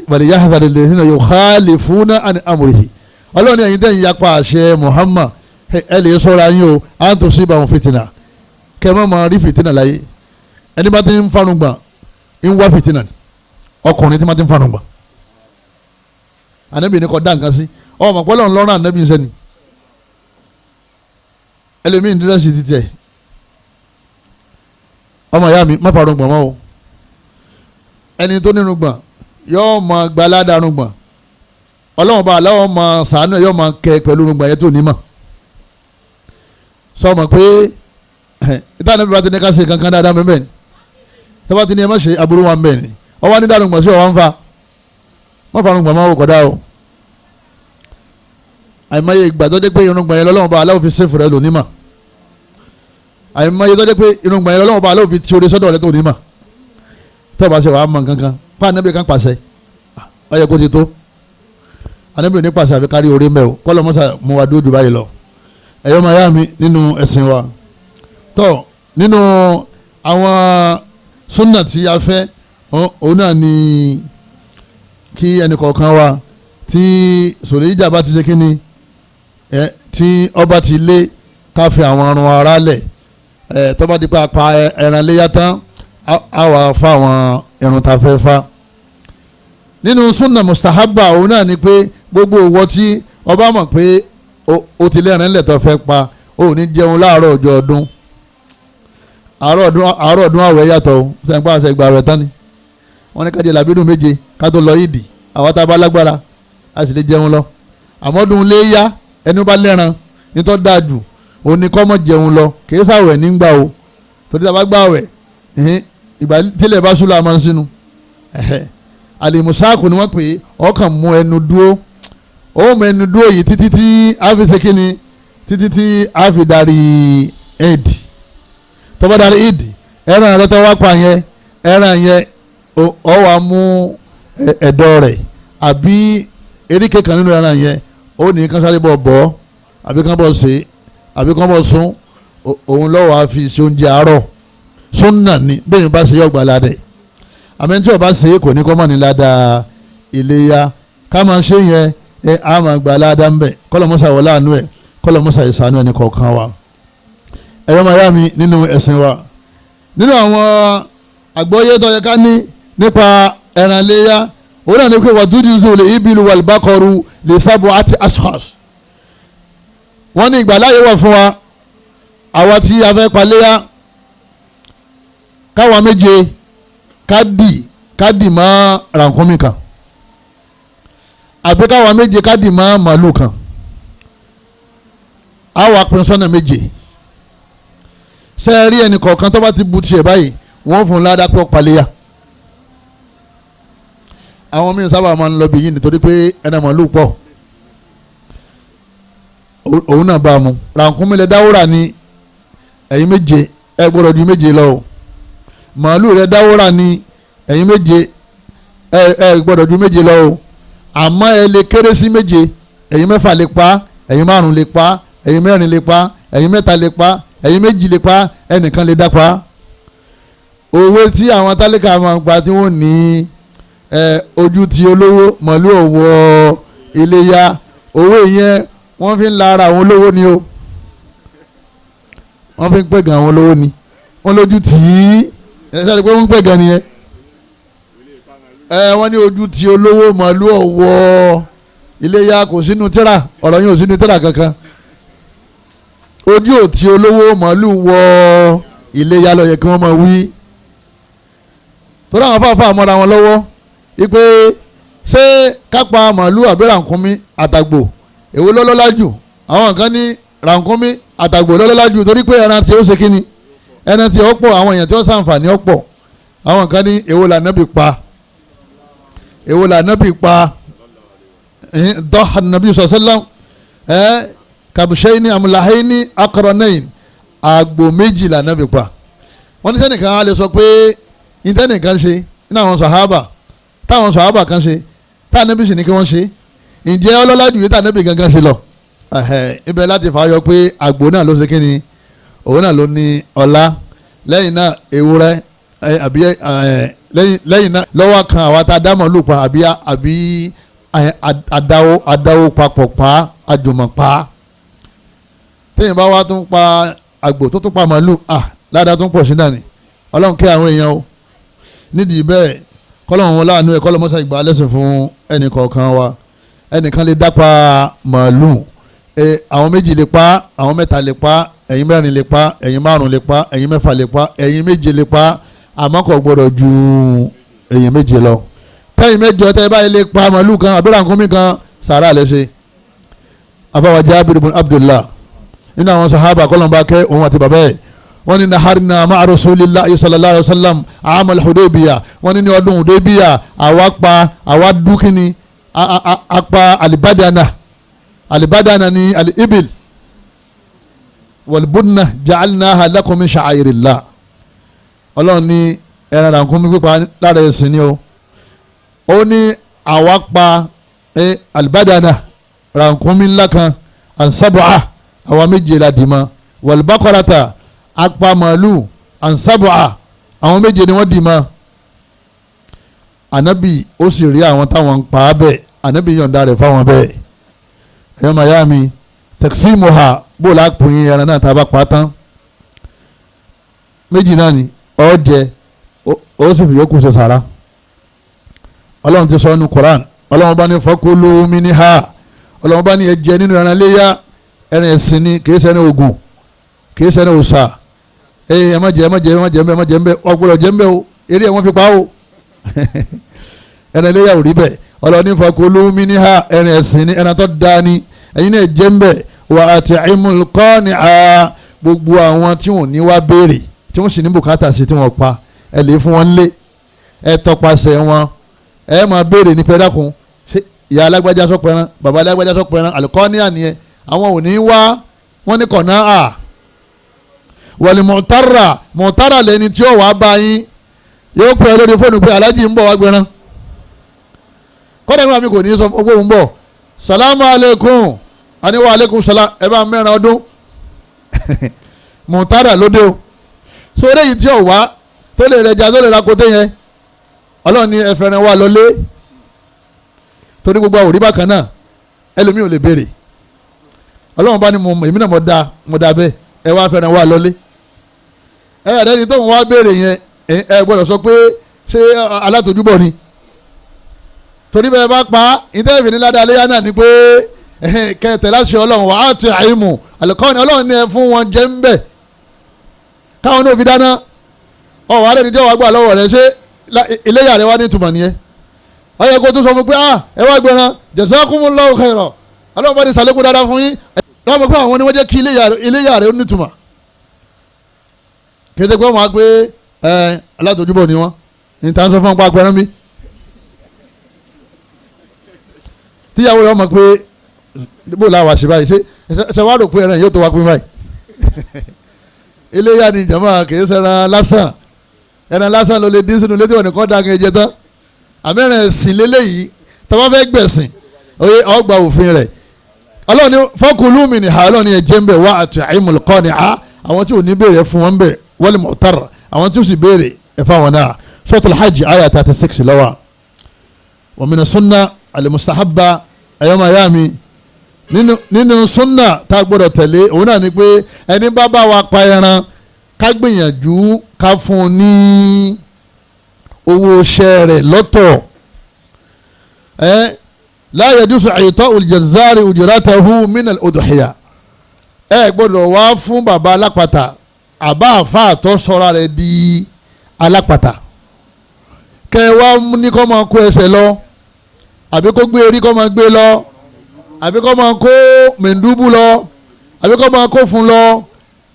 Speaker 2: Wàlẹ̀ yahdhari alladhina yukhalifuna an amrihi, Ọlọ́run ní ẹ̀yin tẹ́ ń yapa àṣẹ Muhammad, ẹ lè sọ́ra yín o, an tusibahum fìtínà, kẹ́ ẹ má máa rí fìtínà láyé. Ẹni bá ti ń farùngbọ̀n ń wá fìtínà, ọkùnrin tí bá ti ń farùngbọ̀n, Ànábì ní kò dá nǹkan sí ọmọ pọ́lọ́ ńlọrọ̀ Ànábì ń sẹ́ni. Ẹlòmíín dírẹ́sì ti tẹ̀, ọmọ ìyá mi má farùngbọ̀n mọ́ o. Ẹni tó nínú gbọ̀n yóò mọ gbalada rúgbọ̀n, Ọlọ́run bá aláwọ̀ mọ sàánú ẹ̀, yóò mọ kẹ pẹ̀lú rúgbọ̀n yẹn tó ní mọ̀. Sọ ma pé ìtàn níbi bá ti ní ká ṣe kankan dáadáa mẹ́mẹ́ ni, sábà ti ní ẹ má ṣe aburú wa mẹ́rin ni, ọwọ́ ní dàrúgbọ̀n sí ọwọ́ ń fa, má fa rúgbọ̀n má wò kọ́dá o. Àìmọye ìgbà tó dé pé irùngbọ̀n yẹn lọ́lọ́run bá aláwọ̀ fi ṣèfù rẹ lónìí mà, àìmọye tó dé pé irùngbọ̀n yẹn lọ́lọ́run bá aláwọ̀ fi ti oore sọ́dọ̀ rẹ tó ní mà, tó bá ṣe wàá mọ kankan pa Ànábì kan pàṣẹ, ọyẹ kó ti tó. Ànábì ò ní pàṣẹ àfi kárí orí mẹ́ o, kọ́lọ́ mọ́sá mú wa dúró jù báyìí lọ. Ẹ̀yọ́ máa yá mi nínú ẹ̀sìn wa tọ́, nínú àwọn súnà tí a fẹ́, òun náà ni kí ẹnì kọ̀ọ̀kan wa tí sòlẹ́jà bá ti ṣe kínni tí ọba ti lé, ká fi àwọn arun ara lẹ̀, tó bá di pé a pa ẹran léyà tán, a wà fa àwọn irun tá a fẹ́ fa. Nínú súnà mustahaba, òun náà ni pé gbogbo òwò tí ọba mọ̀ pé o ti lẹ́rìn lẹ̀ tó fẹ́ pa, o ò ní jẹun láàárọ̀ ọjọ́ ọdún. Àárọ̀ ọdún àwẹ̀ yàtọ̀ o, sẹ́yìn pa àṣẹ ìgbà rẹ̀ tán ni wọ́n ní ká jẹ làbídùn méje ká tó lọ ìdì, àwa tá a bá lágbára a sì lè jẹun lọ. Àmọ́ ọdún léyà, ẹni bá lẹ́ran nítọ́ dáa jù òun ni kó má jẹun lọ, kì í sàwẹ̀ nígbà o, torí tá a bá gbà wẹ̀ ìgbà tílẹ̀ bá sùn la máa ń sínú. Àlèmùsáàkù ni wọ́n pè é, ọkàn mú ẹnu dúró, ó mú ẹnu dúró yìí títí tí a fi ṣe kíni, títí tí a fi darí éèdì. Tó bá darí éèdì, ẹran rẹ tó wá pa yẹn, ẹran yẹn ọ wá mú ẹ̀dọ̀ rẹ̀ àbí eríkè kan nínú ẹran yẹn, ó ní kán sáré bọ̀ bọ́ àbí kán bọ̀ ṣe àbí kán bọ̀ sún, òun lọ́wọ́ á fi ṣe oúnjẹ àárọ̀. Súnà ni bẹ́ẹ̀ ni bá ṣe yọ̀gbà ládẹ̀, àmì tí o bá ṣe é kò ní kọ́ mọ́ ní ládàá iléyá. Ká máa ṣe yẹn, ẹ á máa gba ládàá ń bẹ̀, kọ́lọ̀ mọ́sà wọlé àánú ẹ̀, kọ́lọ̀ mọ́sà ìsànú ẹni kọ̀ọ̀kan wa. Ẹ̀rọ máa yá mi nínú ẹ̀sìn wa, nínú àwọn àgbọ́yé tó yẹ ká ní nípa ẹran iléyá, òun náà ní pé wà dúdú zòlè lè ibilu wal baqaru lè sábò àti ashkhas. Wọ́n ní ìgbàláyé wà fún wa, àwa tí a fẹ́ paléyá, káwa méje ká dì ká dì mọ́ rànkúnmí kan, àbí káwa méje ká dì mọ́ màálù kan. Á wà pín sọ́nà méje. Ṣé ẹ rí ẹnì kọ̀ọ̀kan tó bá ti bu tiẹ̀ báyìí, wọ́n fún un ládàá pé ó paléyà. Àwọn míín sábà máa ń lọ bí yìí nítorí pé ẹnà màálù pọ̀, òun náà bá a mú. Rànkúnmí lẹ dáwúrà ní ẹ̀yin méje, ẹ gbọ́dọ̀ ju méje lọ o. Màálù rẹ dáwúrà ní ẹ̀yin méje, ẹ gbọ́dọ̀ ju méje lọ o. Àmọ́ ẹ lè kéré sí méje, ẹ̀yin mẹ́fà lè pa, ẹ̀yin márùn lè pa, ẹ̀yin mẹ́rin lè pa, ẹ̀yin mẹ́ta lè pa, ẹ̀yin méjì lè pa, ẹnìkan lè dá pa. Òwe tí àwọn tálíkà máa ń pa tí wọ́n ní ojú ti olówó màálù ọ̀wọ́ iléyá, òwe yẹn wọ́n fi ń la ara àwọn olówó ni o, wọ́n fi ń pẹ̀gàn àwọn olówó ni, wọ́n lójú tì í, ẹ sáré pé wọ́n ń pẹ̀gàn nìyẹn. Wọ́n ní ojú ti olówó màálù ọ̀wọ́ iléyá, kò sínú tírà, ọ̀rọ̀ yẹn ò sínú tírà kankan. Ojú ò ti olówó màálù wọ iléyá ló yẹ kí wọ́n máa wí. Torí àwọn afáfáà mọ́ra wọn lọ́wọ́ wípé ṣé kápá màálù àbí rànkúnmí àtàgbò èwo lọ́lọ́lá jù? Àwọn kan ní rànkúnmí àtàgbò lọ́lọ́lá jù torí pé ẹran tí ó ṣe kíni, ẹran tí ó pọ̀, àwọn èèyàn tí ó ṣàǹfààní ó pọ̀. Àwọn kan ní èwo lànàbì pa, èwo lànàbì pa, dọ́hà nàbì sọ̀sọ́lá kàbùṣẹ́ni àmúláhẹ́ni akọrọ̀nẹ́yìn, àgbò méjì lànàbì pa. Wọ́n ní sẹ́nìkan á lè sọ pé ìtẹ́nìkan ṣe ní àwọn sàhábà, táwọn sàhábà kan ṣe táànàbì sì ní kí wọ́n ṣe, ǹjẹ́ ọlọ́lá jù yìí tànàbì gangan ṣe lọ? Ibẹ̀ láti fàáyọ pé àgbò náà ló ṣe kí ni, òun náà ló ní ọlá. Lẹ́yìn náà ewúrẹ́ àbí lẹ́yìn náà lọ́wọ́ kan àwa tá a dá màlúù pa àbí adáwó papọ̀ pa, àjùmọ̀ pa. Téèyàn bá wá tún pa àgbò tó tún pa màlúù, ládàá tún pọ̀ sí náà ni. Ọlọ́run kẹ́ àwọn èèyàn o. Nídìí bẹ́ẹ̀ kọ́lọ́run wọn láàánú ẹ̀, kọ́lọ́run mọ́sá ìgbà lẹ́sìn fún ẹnì kọ̀ọ̀kan wa. Ẹnìkan lè dápa màálù, àwọn méjì lè pa, àwọn mẹ́ta lè pa, ẹ̀yin mẹ́rin lè pa, ẹ̀yin márùn lè pa, ẹ̀yin mẹ́fà lè pa, ẹ̀yin méje lè pa, àmọ́ kò gbọ́dọ̀ ju ẹ̀yin méje lọ. Tẹ́yin mẹ́jọ tẹ́ báyìí lè pa màálù kan àbí rànkúnmí kan, sàrà lè ṣe. Afáwa Jábìrì ibn Abdullah nínú àwọn sàhábà kọ́lọ́mbà kẹ́ òun àti bàbá ẹ̀, wọ́n ní naharina ma'a rasulillahi sallallahu alayhi wa sallam amal Hudaybiya, wọ́n ní ní ọdún Hudaybiya àwa pa, àwa dúkìní, apa alibadana, alibadana ni alibil walbunna ja'alnaha lakum min sha'airillah. Ọlọ́run ní ẹran rànkúnmí pípa lára ẹ̀sìn ni o. Ó ní àwa pa alibadana rànkúnmí ńlá kan ansabu'a, àwa méje la dì mọ́, walbakarata apa màálù ansabu'a, àwọn méje ni wọ́n dì mọ́. Anabi ó sì rí àwọn táwọn ń pa á bẹ́ẹ̀, anabi yọ̀ǹda rẹ̀ fáwọn bẹ́ẹ̀. Ẹ̀yọ́ mayami tẹ̀símùhà bó la pín ẹran náà tá a bá pa á tán, méjì náà ni ó jẹ, ó sì fi yókù ṣe sàrà. Ọlọ́run ti sọ nínú Quran, Ọlọ́run bá ní fakulu minha, Ọlọ́run bá ní ẹ jẹ nínú ẹran léyà, ẹran ẹ̀sìn ni, kì í ṣe ẹran ògùn, kì í ṣe ẹran òòṣà. Ẹ má jẹ, ẹ má jẹ, ẹ má jẹ ẹ má jẹ ń bẹ, ọgbọ́dọ̀ jẹ ń bẹ o, eré ẹ wọ́n fi pa o. Ẹran iléyà ò rí bẹ́ẹ̀. Ọlọ́run ní fakulu minha, ẹran ẹ̀sìn ni, ẹran tó dáa ni, ẹ̀yin náà jẹ ń bẹ. Wa at'imul qani'a, gbogbo àwọn tí wọ́n ní wá béèrè tí wọ́n sì ní bùkátà sí tí wọ́n pa, ẹ lè fún wọn lé, ẹ tọpasẹ̀ wọn, ẹ máa béèrè ní pẹ́ẹ́dàkùn, ṣé ìyá alágbájá sọ pẹ́ran, bàbá alágbájá sọ pẹ́ran, àlùkọ́níà nìyẹn, àwọn ò ní wá, wọ́n ní kọ̀nà à. Wal mu'tarra, mu'tarra lẹni tí ó wàá bá yín, yóò pè é lórí fóònù pé aláàjì ń bọ̀ wá gbẹran, kọ́dà nígbà mi kò ní sọ fún òun bọ̀, salamu aleykum, àní wa aleykum salam, ẹ bá mẹ́ran ọdún. Mu'tarra lóde o. So eléyìí tí ò wá tó lè rẹja tó lè ra koté yẹn, Ọlọ́run ní ẹ fẹ́ràn wa lọlé, torí gbogbo àwòrí bákan náà ẹlòmíì ò lè béèrè. Ọlọ́run bá ní mo èmi náà mo da bẹ́ẹ̀, ẹ wá fẹ́ràn wa lọlé. Ẹ ẹ̀rẹ́ni tóun wá béèrè yẹn, ẹ gbọ́dọ̀ sọ pé ṣé alátòjúbọ̀ ni, torí bẹ́ẹ̀ bá pa ìtẹ́ẹ̀fì ní ládàá léyà náà ni pé kẹtẹ láṣẹ Ọlọ́run wà á ti àìmù àlùkọ́ni, Ọlọ́run ní ẹ fún wọn jẹ́ ń bẹ̀ káwọn náà fi dáná. Ọ̀wọ́ alẹ́ níjẹ́ wàá gbà lọ́wọ́ rẹ, ṣé Iléyà rẹ wá ní ìtumọ̀ nìyẹn. Ó yẹ kó tún sọ fún pé ah ẹ wá gbẹran jazakumullahu khairan, ọlọ́run bá ní sàlékún dáadáa fún yín. Lọ́wọ́ mọ̀ pé àwọn ni wọ́n jẹ́ kí iléyà rẹ ó ní ìtumọ̀. Kété pé wọ́n máa gbé ẹ alátòjúbọ̀ ni wọ́n ní tá à ń sọ fún ọ̀pá agbẹran bí. Tíyàwó rẹ̀ mọ̀ pé bó la wà sí báyìí, ṣe wá rò pé ẹran yóò tó wá pín báyìí. Iléyà ni jàmá kì í ṣẹran lásán, ẹran lásán ló lè dín sínú létí wọn nìkan dáa kí n jẹ tán. Àmẹ́rẹ̀ ẹ̀sìn lélẹ́yìí tó bá fẹ́ gbẹ̀sìn ọgbà òfin rẹ̀. Ọlọ́run ní fakulu minha, ọlọ́run ní ẹ̀jẹ̀ ń bẹ̀ wá at'imul qani'a, àwọn tí ò ní béèrè fún wọn bẹ̀, wal mu'tar, àwọn tí ó sì béèrè ẹ̀fà wọn náà. Suratul Hajj ayah 36 lọ́wọ́. Wa mina sunna al-mustahabba ayọ́mayami, nínú sunna tá a gbọ́dọ̀ tẹ̀lé òun náà ni pé ẹni bá bá wa pa ẹran ká gbìyànjú ká fún un ní owó iṣẹ́ rẹ̀ lọ́tọ̀. La yajuzu i'ta'u al-jazzari ujratahu min al-udhiya. Ẹ gbọ́dọ̀ wá fún bàbá alápàtà àbá àfa àtọ́ sọ́ra rẹ̀ di alápàtà, kẹ́ ẹ wá ní kó máa kó ẹsẹ̀ lọ, àbí kó gbé erí kó máa gbé lọ, àbí kó máa kó mẹ̀ndúbù lọ, àbí kó máa kó fún lọ.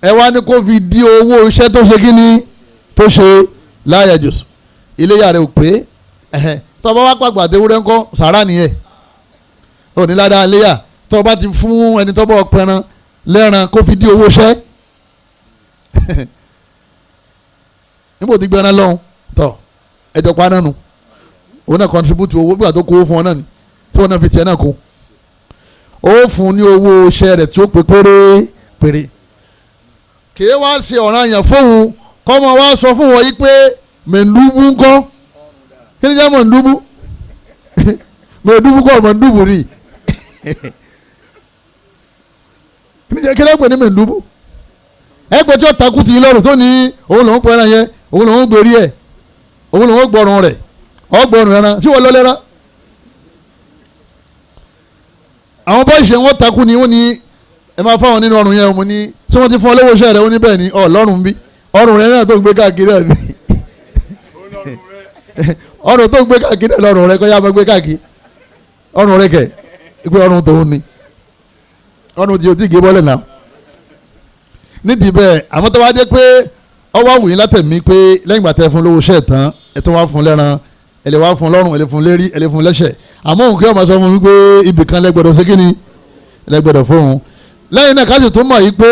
Speaker 2: Ẹ wá ní kó fi di owó iṣẹ́ tó ṣe kíni tó ṣe. La yajuz. Iléyà rẹ̀ ò pé. Tó bá wá pàgbà àtẹwúrẹ́ ńkọ́ sàrà nìyẹn, ò ní ládàá iléyà. Tó bá ti fún ẹni tó bá pẹran lẹ́ran kó fi di owó iṣẹ́ níbo ti gbẹran lọ́hùn tọ́ ẹjọ́ pa nánu, òun náà contribute owó bí wàá tó kówó fún ọ náà ni tí wọn náà fi tiẹ̀ náà kún. Ó fún ní owó iṣẹ́ rẹ̀ tí ó pé péré péré. Kì í wá ṣe ọ̀ràn yẹn fóun kọ́mọ wá sọ fún wọn yìí pé mẹ̀ndúbú ńkọ́, kí ni jẹ́ mẹ̀ndúbú? Mẹ̀ndúbú kọ́ mẹ̀ndúbú rí. Kí ni jẹ́ kí ló pè ní mẹ̀ndúbú? Ẹgbẹ́ tí ó takú ti lọ́rùn tó ní òun lòún pẹ́ ẹran yẹn, òun lòún gbèrí ẹ̀, òun lòún gbọ́rùn rẹ̀, ọgbọ́rùn ẹran tí wọ́n lọ lẹ́ran. Àwọn bọ́ọ̀sì wọn takú ni wọ́n ní ẹ máa fáwọn nínú ọrùn yẹn. Mo ní ṣé wọ́n ti fún ọ lówó iṣẹ́ rẹ̀? Ó ní bẹ́ẹ̀ ni, ọ lọ́rùn bí ọrùn rẹ̀ náà tó ń gbé káàkiri ẹ̀ ní ọrùn tó ń gbé káàkiri ẹ̀ lọ́rùn rẹ̀ kọ́ yá máa gbé káàkiri ọrùn rẹ̀ kẹ̀ pé ọrùn tòun ni ọrùn tí o ti gé bọ́lẹ̀ náà. Nídìí bẹ́ẹ̀, àmọ́ tó bá dé pé ọwọ́ àwòyìn látẹ̀mí pé lẹ́yìn ìgbà tẹ́ fún lówó iṣẹ́ tán ẹ tó wá fún lẹ́ran, ẹ lè wá fún lọ́rùn, ẹ lè fún lérí, ẹ lè fún lẹ́sẹ̀. Àmọ́ òun kí ọmọ sọ fún mi pé ibì kan lẹ́gbẹ̀dọ̀ ṣé kíni lẹ́gbẹ̀dọ̀ fóun. Lẹ́yìn náà káṣí tó mọ̀ yìí pé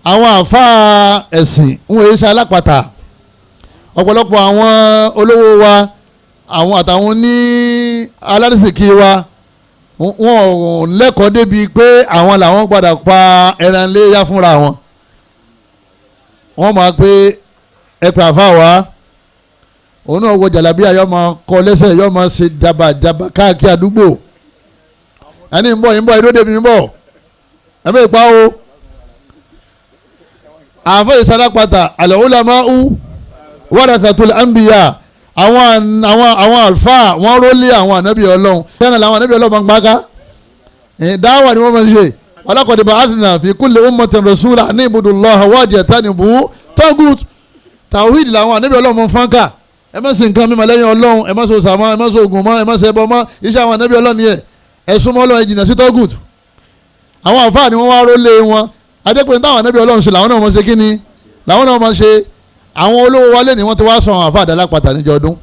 Speaker 2: àwọn àfáà ẹ̀sìn ń wòye ṣe alápàtà. Ọ̀pọ̀lọpọ̀ àwọn olówó wa, àwọn àtàwọn ní aládìsíkì wa, wọn ò lẹ́kọ̀ọ́ débi pé àwọn làwọn gbọ́dọ̀ pa ẹran léyà fúnra wọn. Wọ́n máa pé ẹ pè àfáà wa, òun náà wọ jàlábíà, yọ máa kọ lẹ́sẹ̀, yọ máa ṣe jabajaba káàkiri àdúgbò. Ẹni ń bọ̀ ń bọ̀ ìdóde mi ń bọ̀ ẹ bẹ́ẹ̀ pa o. Àfẹ́ ìsadàpàtà al-ulama'u warathatul anbiya, àwọn àlùfáà wọ́n rólé àwọn ànábì ọlọ́run. Sẹ́nà làwọn ànábì ọlọ́run máa ń gbáká dáwà ni wọ́n máa ń ṣe. Walaqad ba'athna fi kulli ummatin rasulan an i'budullaha wajtanibu taghut. Tawhid làwọn ànábì ọlọ́run máa ń fọ́nká. Ẹ má ṣe nǹkan mímọ́ lẹ́yìn ọlọ́run, ẹ má ṣe òòṣà mọ́, ẹ má ṣe ògùn mọ́, ẹ má ṣe ẹbọ mọ́. Iṣẹ́ àwọn ànábì ọlọ́run yẹn, ẹ súnmọ́ ọlọ́run, ẹ jìnnà sí tọ́gùt. Àwọn àfáà ni wọ́n wá rólé wọn. Adépin táwọn ànábì ọlọ́run ṣe làwọn náà máa ṣe kí ni làwọn náà máa ṣe. Àwọn olówó wálé ni wọ́n ti wá sọ àwọn àfáà àdálápàtà níjọ ọdún.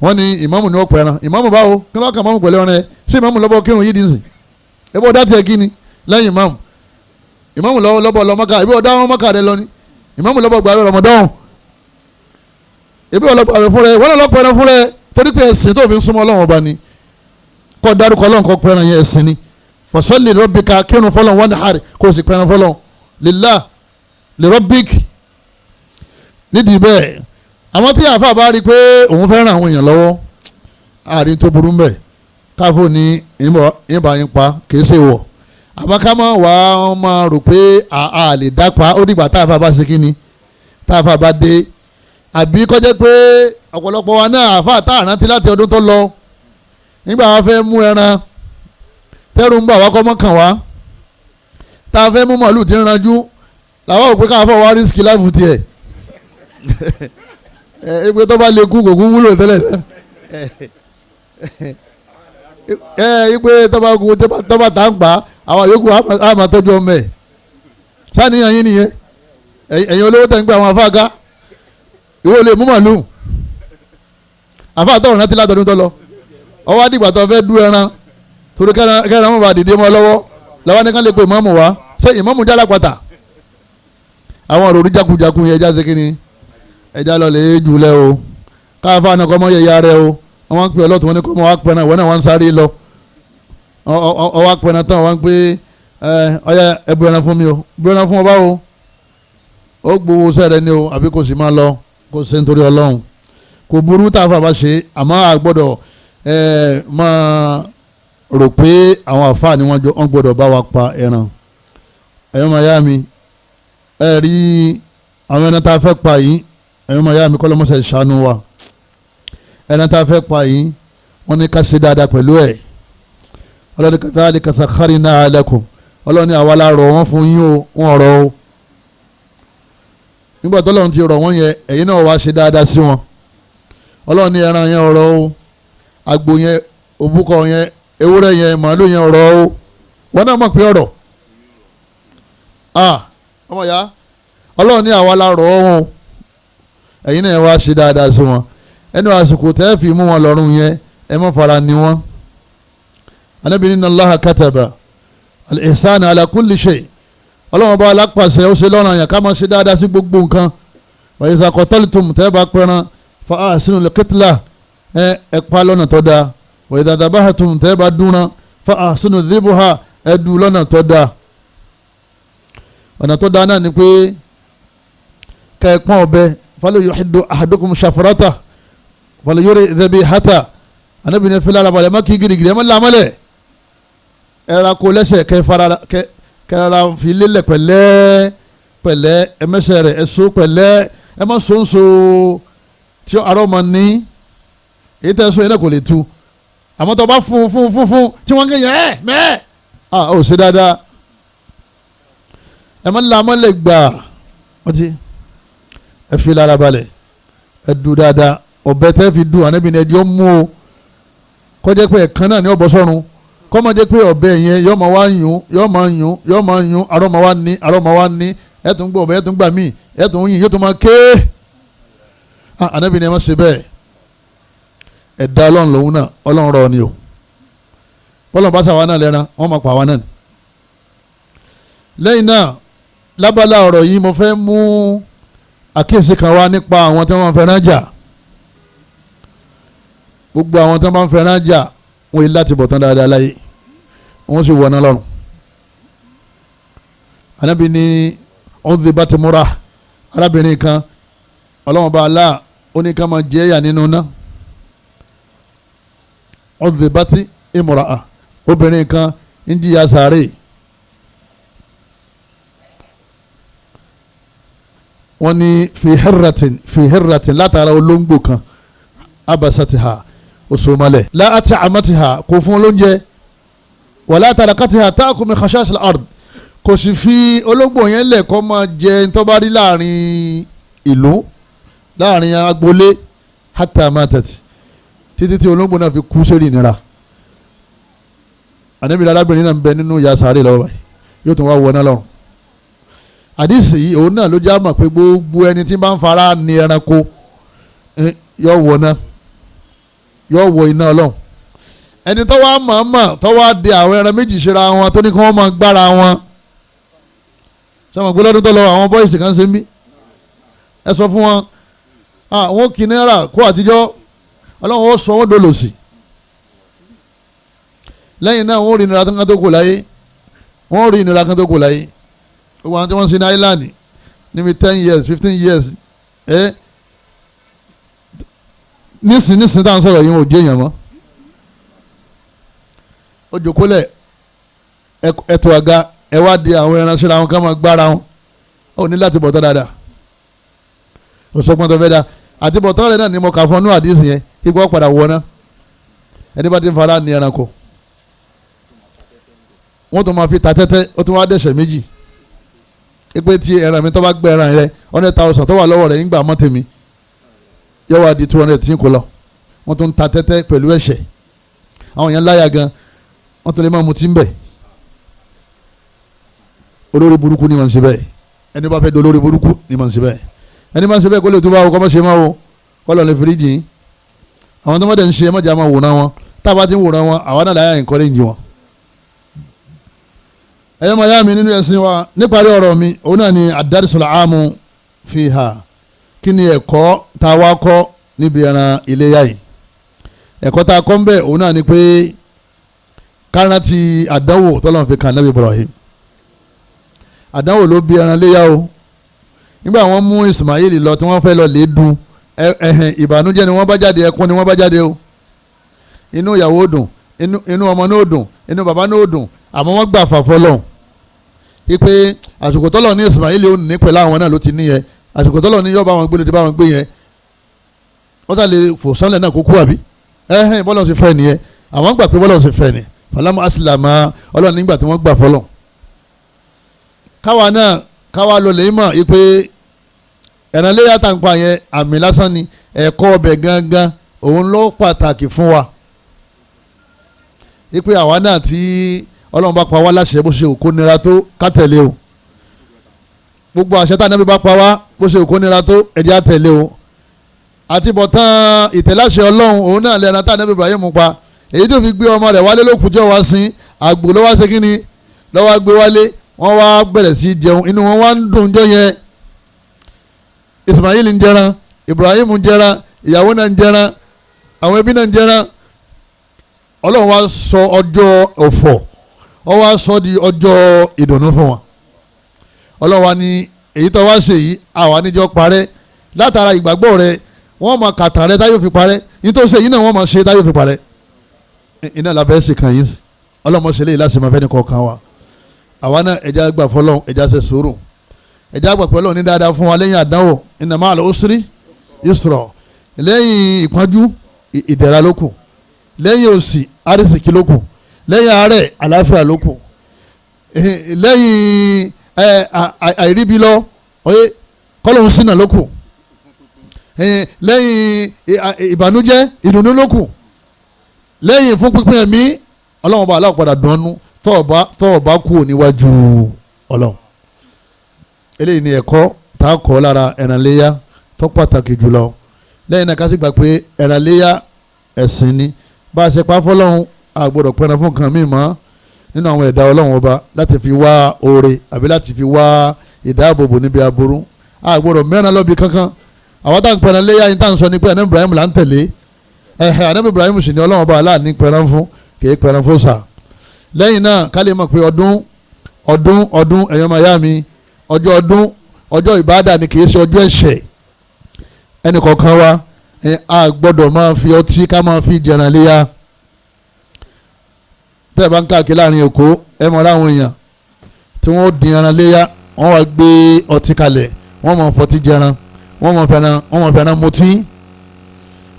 Speaker 2: Wọ́n ní ìmáàmù ni wọ́n pẹ̀ràn. Ìmáàmù báwo? Kí ló kàn máàmù pẹ̀lú ọ̀rẹ́? Ṣé ìmáàmù lọ́bọ̀ kírun yìí dínsìn? Ebi ọ̀dá tiẹ̀ kí ni lẹ́yìn ìmáàmù? Ìmáàmù lọ́bọ̀ lọ Mákà, ebi ọ̀dá wọn Mákà rẹ lọ ni. Ìmáàmù lọ́bọ̀ gbààwẹ̀ Ramadan, ebi ọlọ́pàá rẹ fúnra ẹ, wọ́n lọ́pàá rẹ fúnra ẹ, torí pé ẹ̀sìn tó fi ń súnmọ́ Ọlọ́run ọba ni. Kọ́ dárúkọ Ọlọ́run kọ́ pẹ́ran yẹn, ẹ̀sìn ni. Fasalli rabbika, kírun fọlọ́n, wanhar, kó o sì pẹ́ran fọlọ́n, lillah li rabbik. Nídìí bẹ́ẹ̀, àwọn tí àáfàá bá rí i pé òun fẹ́ ràn àwọn èèyàn lọ́wọ́, àárín tó burú mbẹ̀ káfó ní ìbá yín pa kì í ṣe wọ̀. Àmọ́ ká má wà á máa rò pé a lè dápa, ó dìgbà táàfà bá ṣe kíni, táàfà bá dé. Àbí kó jẹ́ pé ọ̀pọ̀lọpọ̀ wa náà àáfà tá àrántí láti ọdún tó lọ, nígbà wa fẹ́ mú ẹran tẹ́rù ń bà wá kọ́ mọ́kàn wá, tá a fẹ́ mú màálù tí ń ranjú, làwọn ò pé káfọ́ wá rísíkì láìfù tiẹ̀. Ẹ tó bá lè kú kò kú wúlò tẹ́lẹ̀ náà. Ẹ ipe tó bá kú tó bá tà ń pa àwọn yòókù á máa tọ́jú ọmọ ẹ̀. Sáníyàn yín nìyẹn. Ẹ̀yin olówó tẹ̀ ń gbé àwọn afáàgá. Ìwọ lè mú màlúù. Àfáà tọ̀rọ̀ rántí látọdún tó lọ. Ọwọ́ àdìgbà tó fẹ́ dú ẹran torí kẹ́ran mọ̀ bá dìde mọ́ lọ́wọ́ làwọn nìkan lè pe ìmáàmù wá. Ṣé ìmáàmù jálá pàtà? Àwọn ọ̀rọ̀ orí jákujáku yẹn ẹja ṣe kínní ẹja lọ lè jùlẹ̀ o. Káfá náà kọ́ mọ́ yẹ̀yà rẹ o. Wọ́n ń pè ọlọ́tún wọn ní kọ́ mọ́ wá pẹ́ran ìwọ náà wọ́n ń sáré lọ. Ọwọ́ pẹ́ran tán wọ́n ń pè ọyá ẹbu ẹran fún mi o. Bu ẹran fún ọ báwo? Ó gbowó sẹ́rẹ̀ ni o àbí kò sì máa lọ kò ṣe nítorí Ọlọ́run. Kò burú tá a fà bá ṣe àmọ́ a gbọ́dọ̀ máa rò pé àwọn àfáà ni wọ́n gbọ́dọ̀ bá wa pa ẹran. Ẹ̀yọ́ máa yá mi ẹ rí àwọn ẹran tá a fẹ́ pa yìí, ẹ̀yọ́ máa yá mi kọ́lọ́mọṣẹ́ ìṣàánú wa. Ẹran tá a fẹ́ pa yìí wọ́n ní ká ṣe dáadáa pẹ̀lú ẹ̀. Ọlọ́ni kadhalika sakharna lakum. Ọlọ́ni àwa la rọ̀ wọ́n fún yín o, wọ́n rọ̀ o. Nígbà tọ́lọ́run ti rọ̀ wọ́n yẹn, ẹ̀yin náà wá ṣe dáadáa sí wọn. Ọlọ́ni ẹran yẹn ọ̀rọ̀ o, àgbò yẹn, òbúkọ yẹn, ewúrẹ́ yẹn, màálù yẹn ọ̀rọ̀ o. Wọn náà mọ̀ pé ọ̀rọ̀ ọmọ ya Ọlọ́run ní àwa la rọ̀ ọ́ wọn, ẹ̀yin náà wá ṣe dáadáa sí wọn. Ẹnu àsìkò tẹ́ fi mú wọn lọ́rùn yẹn, ẹ má fara ní wọn. Ànábì ní inna Allaha kataba al-ihsana ala kulli shay. Ọlọ́run bá alápàṣẹ ó ṣe lọ́rùn àyàn ká máa ṣe dáadáa sí gbogbo nǹkan. Wa iza qataltum, tẹ́ bá pẹran, fa ahsinu al-qitla, ẹ pa lọ́nà tó dáa. Wa idha dhabahatum, tẹ́ bá dúnra, fa ahsinu dhibuha, ẹ dú lọ́nà tó dáa. Ọ̀nà tó dáa náà ni pé kẹ́ ẹ pọ́n ọ̀bẹ, falyuhiddu ahadukum shafrata falyuri dhabihata. Ànábì ní fílẹ̀ alábàlẹ̀, ẹ má kí girigiri, ẹ má làmọ́lẹ̀, ẹ ra ko lẹ́sẹ̀, kẹ́ fara kẹ́ kẹ́ra fi lélẹ̀ pẹ̀lẹ́ pẹ̀lẹ́, ẹ mẹ́sẹ̀ rẹ̀ ẹ so pẹ̀lẹ́, ẹ má sonso tí arọ́ ma ní èyí tẹ́ so yẹn náà kò lè tu. Àmọ́ tó bá fún fún fún fún tí wọ́n ń kéye ẹ mẹ́ẹ̀ ah ó ṣe dáadáa. Ẹ má làmọ́lẹ̀ gbà wọ́n ti ẹ fi lára balẹ̀, ẹ du dáadáa. Ọ̀bẹ tẹ́ fi du Ànábì ní ẹjọ́ mú o, kọjá pé ẹ̀kan náà ní ọ̀bọ sọ́run, kọ́ máa jẹ́ pé ọ̀bẹ yẹn yọ́ máa wá yún, yọ́ máa yún, yọ́ máa yún, arọ́ máa wá ní, arọ́ máa wá ní, ẹ̀ tún gbọ́ ọ̀bẹ, ẹ̀ tún gbà míì, ẹ̀ tún yìn, yóò tún máa ké. Ànábì ní ẹ má ṣe bẹ́ẹ̀. Ẹ̀dá Ọlọ́run lòun náà, Ọlọ́run rọ̀ ni o. Bọ́lọ̀ bá sàwọn náà lẹ́ran, wọ́n máa pa àwọn náà ni. Lẹ́yìn náà lábala ọ̀rọ̀ yìí mo fẹ́ mú àkíyèsí kan wá nípa àwọn tí wọ́n fẹ́ràn jà. Gbogbo àwọn tí wọ́n fẹ́ràn jà wọ́n yìí láti bọ̀ tán dáadáa láyé, wọ́n sì wọ̀nà lọ́rùn. Ànábì ní udhibat mura, arábìnrin kan Ọlọ́run bá aláà ó ní ká máa jẹ́ ẹ̀yà nínú náà. Udhibat imra'a, obìnrin kan ń jìyà sàárè. Wọ́n ní fi hirratin, fi hirratin, látara olóńgbò kan, abasatiha, osomalẹ̀, la at'amatiha, kò fún olóúnjẹ, wala tarakatiha ta'kul min khashash al-ard, kò sì fi olóńgbò yẹn lẹ̀ kó máa jẹ tó bá rí láàrin ìlú, láàrin agboolé, hatta matat, títí tí olóńgbò náà fi kú sórí ìnira. Ànábì arábìnrin náà ń bẹ nínú ìyà sàárè lọ́wọ́ báyìí, yóò tún wá wọ náà lọ́rùn. Àdìsí yìí òun náà ló já mọ̀ pé gbogbo ẹni tí bá ń fara ní ẹranko yóò wọ náà, yóò wọ iná Ọlọ́run. Ẹni tó wá mọ̀ọ́mọ̀ tó wá di àwọn ẹran méjì ṣera wọn tó ní kí wọ́n máa gbára wọn. Sọmọ pé lọ́dún tó lọ àwọn bọ́ìsì kan ṣe ń bí, ẹ sọ fún wọn àwọn kì í náírà kó àtijọ́, Ọlọ́run ó sọ wọ́n dolòsì. Lẹ́yìn náà wọ́n rí ìnira kan tó kù láyé, wọ́n rí ìnira kan tó kù láyé. Gbogbo àwọn tí wọ́n ń ṣe ní island níbi 10 years 15 years nísìn nísìn táwọn sọ̀rọ̀ yìí ò jẹ́ èèyàn mọ́. Ó jókòólẹ̀ ẹ̀tọ́ àga ẹ wá di àwọn ẹran síra wọn ká máa gbára wọn. Ó ní láti bọ̀tọ́ dáadáa, ó sọ pọ́n tó fẹ́ dáa àti bọ̀tọ́ rẹ̀ náà ni mo kà fún ọ́nú àdìsí yẹn ipò padà wọ̀ ná. Ẹni bá ti ń fara ní ẹranko wọ́n tún máa fi ta tẹ́tẹ́, ó tún wá dẹ̀sẹ̀ méjì. Ipe tí ẹran mi tó bá gbẹ ẹran rẹ 100,000 tó wà lọ́wọ́ rẹ̀ ń gbà mọ́ tèmi. Yóò wá di 200 tí ń kó lọ. Wọ́n tún ń ta tẹ́tẹ́ pẹ̀lú ẹ̀ṣẹ̀. Àwọn èèyàn láyà gan, wọ́n tún lè máa mutí ń bẹ̀. Olórí burúkú ni wọ́n ń ṣe bẹ́ẹ̀. Ẹni bá fẹ́ di olórí burúkú ni wọ́n ń ṣe bẹ́ẹ̀. Ẹni bá ń ṣe bẹ́ẹ̀ kó lè tó bá wo kọ́ mọ́ ṣe máa wo kọ́ lọ́ọ́ lè fi rí jìn. Àwọn tó mọ̀dẹ̀ ń ṣe mọ̀jà máa wòran wọn. Tá a bá ti ń wòran wọn, àwa náà láyà encourage wọn. Ẹ̀yọ́ máa yá mi nínú ẹ̀sìn wa, níparí ọ̀rọ̀ mi, òun náà ni ad-darsul aamu fiha. Kí ni ẹ̀kọ́ tá a wá kọ́ níbi ẹran iléyá yìí? Ẹ̀kọ́ tá a kọ́ ń bẹ̀ òun náà ni pé kárántì àdánwò tọ́lọ́run fi kan Nabi Ibrahim. Àdánwò ló bí ẹran léyà o. Nígbà wọ́n mú Ismail lọ tí wọ́n fẹ́ lọ lè dun, ẹ̀hìn ìbànújẹ́ ni wọ́n bá jáde, ẹkún ni wọ́n bá jáde o. Inú ìyàwó dùn, inú ọmọ náà dùn, inú bàbá náà dùn, àmọ́ wọ́n gbà fàfọ́ lọ́hùn ipe àsìkò tọ́lọ̀ ní Ismail ò ní pẹ̀lú àwọn náà ló ti ní yẹn. Àsìkò tọ́lọ̀ ní yóò bá wọn gbé ló ti bá wọn gbé yẹn. Wọ́n sá lè fò sánlẹ̀ náà kó kú àbí ẹ̀hìn bọ́lọ̀ sì fẹ́ nìyẹn. Àwọn gbà pé bọ́lọ̀ sì fẹ́ ni falamu asilama Ọlọ́run nígbà tí wọ́n gbà fọlọ́. Káwa náà káwa lọ lè mọ̀ ipe ẹ̀ràn léyà tá n pa yẹn àmì lásán ni. Ẹ̀kọ́ ọbẹ̀ gangan òun ló pàtàkì fún wa. Ipe àwa náà tí Ọlọ́run bá pa wá láṣẹ bó ṣe òkú nira tó ká tẹ̀lé o. Gbogbo àṣẹ tá Ànábì bá pa wá bó ṣe òkú nira tó ẹ̀jẹ̀ á tẹ̀lé o. Àti bọ̀tán ìtẹ̀láṣẹ Ọlọ́run òun náà lẹ́ran tá Ànábì Ibrahim pa, èyí tó fi gbé ọmọ rẹ̀ wálé ló kùjọ́ wá sí àgbò ló wá ṣe kí ni lọ́wọ́ gbé wálé. Wọ́n wá bẹ̀rẹ̀ sí jẹun, inú wọn wá ń dùn jọ yẹn. Ismail ń jẹran, Ibrahim ń jẹran, ìyàwó náà ń jẹran, àwọn ẹbí náà ń jẹran. Ọlọ́run wá sọ ọjọ́ ọ̀fọ̀, ó wá sọ di ọjọ́ ìdùnnú fún wọn. Ọlọ́run wá ní èyí tó wá ṣe yìí àwa níjọ́ parẹ́. Látara ìgbàgbọ́ rẹ wọ́n máa kàtà rẹ táyọ̀ fi parẹ́. Nítorí ṣe yìí náà wọ́n máa ṣe táyọ̀ fi parẹ́. Iná la fẹ́ ṣe kàn yín. Ọlọ́mọ ṣe léyìí láti máa fẹ́ ní kọ̀ọ̀kan wa. Àwa náà ẹja gbà fọlọ́n, ẹja ṣe sùúrù, ẹja gbà pé Ọlọ́run ní dáadáa fún wa lẹ́yìn àdánwò. Inna ma'al usri yusra. Lẹ́yìn ìpọ́njú ìdẹ̀ra ló kù, lẹ́yìn òṣì àrísìkí ló kù, lẹ́yìn àárẹ̀ àlàáfíà ló kù, lẹ́yìn àìríbi lọ kọ́lọ́hún sínà ló kù, lẹ́yìn ìbànújẹ́ ìdùnnú ló kù, lẹ́yìn fún pínpín ẹ̀mí Ọlọ́run bá aláwọ̀ padà dùn ọ́nú tọ́ọ̀ bá kú níwájú Ọlọ́run. Eléyìí ni ẹ̀kọ́ tá a kọ́ lára ẹran léyà tó pàtàkì jùlọ. Lẹ́yìn náà ká sì gbà pé ẹran léyà ẹ̀sìn ni. Bá a ṣe pa fọlọ́run a gbọ́dọ̀ pẹran fún nǹkan míì mọ́ nínú àwọn ẹ̀dá Ọlọ́run ọba láti fi wá oore àbí láti fi wá ìdáàbòbò níbi aburú. A gbọ́dọ̀ mẹ́ran lọ́bi kankan. Àwọn tá à ń pẹran léyà yín tá à ń sọ ni pé Ànábì Ibrahim là ń tẹ̀lé. Ẹ̀hẹ̀ Ànábì Ibrahim sì ni Ọlọ́run ọba aláàní pẹran fún, kì í pẹran fún sà. Lẹ́yìn náà ká lè mọ̀ pé ọdún ọdún ọdún ẹ̀yọ́ máa yá mi, ọjọ́ ọdún ọjọ́ ìbáàdà ni, kì í ṣe ọjọ́ ẹ̀ṣẹ̀. Ẹnì kọ̀ọ̀kan wa a gbọ́dọ̀ máa fi ọtí ká máa fi jẹran léyà. Tẹ́ ẹ bá ń káàkiri láàrin Èkó ẹ mọ̀ láwọn èèyàn tí wọ́n dín ẹran léyà, wọ́n wá gbé ọtí kalẹ̀, wọ́n máa fọtí jẹran, wọ́n máa fẹ́ràn mutí.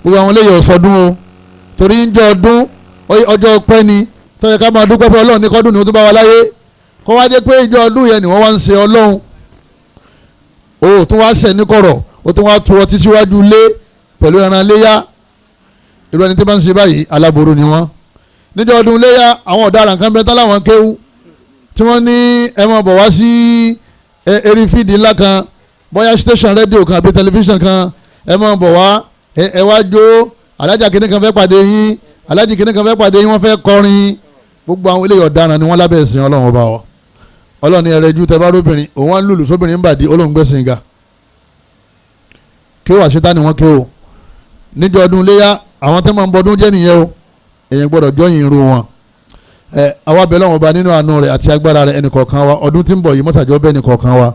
Speaker 2: Gbogbo àwọn eléyìí ọ̀sọ́dún o, torí ń jẹ́ ọdún ọjọ́ ọpẹ́ ni tó yẹ ká máa dúpẹ́ pé Ọlọ́run ní kọ́dún ni ó tún bá wa láyé. Kó wá jẹ́ pé ìjọ ọdún yẹn ni wọ́n wá ń ṣe Ọlọ́run, o tún wá ṣẹ̀ ní kọ̀rọ̀, o tún wá tu ọtí síwájú lé pẹ̀lú ẹran léyà. Irú ẹni tí bá ń ṣe báyìí aláboró ni wọ́n. Níjọ́ ọdún léyà àwọn ọ̀daràn kan bẹ tán láwọn kéwú tí wọ́n ní ẹ máa bọ̀ wá sí eré fídì ńlá kan, bóyá station rédíò kan àbí tẹlifíṣàn kan, ẹ máa bọ̀ wá ẹ wá jó, alájà kìnnì kan fẹ́ pàdé yín, alájì kìnnì kan fẹ́ pàdé yín, wọ́n fẹ́ kọrin. Gbogbo àwọn eléyìí ọ̀daràn ni wọ́n lábẹ́ ẹ̀sìn Ọlọ́run ọba wa. Ọlọ́run ní ẹrẹ́jú tẹ bá róbìnrin òun wá ń lùlù sóbìnrin ń bàdí Ọlọ́run gbẹ̀sìn ga. Kéwà ṣetá ni wọ́n ké o. Níjọ́ ọdún léyà àwọn tẹ́ máa ń bọdún jẹ́ nìyẹn o. Èèyàn gbọ́dọ̀ jọyìn irú wọn. Ẹ àwa bẹ̀ lọ́wọ́ ọba nínú àánú rẹ̀ àti agbára rẹ̀ ẹnì kọ̀ọ̀kan wa. Ọdún tí ń bọ̀ yìí mọ́tàjọ́ bẹ́ẹ̀ ẹnì kọ̀ọ̀kan wa.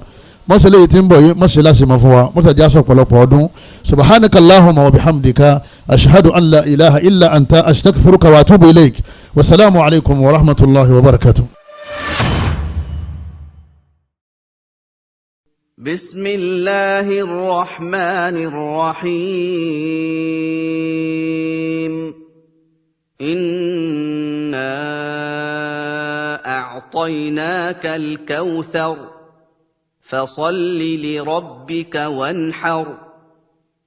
Speaker 2: Mọ́sẹ̀lẹ̀ yìí tí ń bọ̀ yìí mọ́sẹ̀ láṣẹ mọ́ fún wa. Mọ́sàjá sọ pọ̀lọpọ̀ ọdún. Subhanaka Allahumma wa bihamdika ashhadu an la ilaha illa anta astaghfiruka wa atubu ilayk. Wasalaamu alaykum wa rahmatulahi wa barakatuh.
Speaker 1: بسم الله الرحمن الرحيم. إنا أعطيناك الكوثر فصل لربك وانحر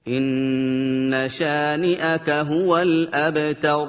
Speaker 1: إن شانئك هو الأبتر.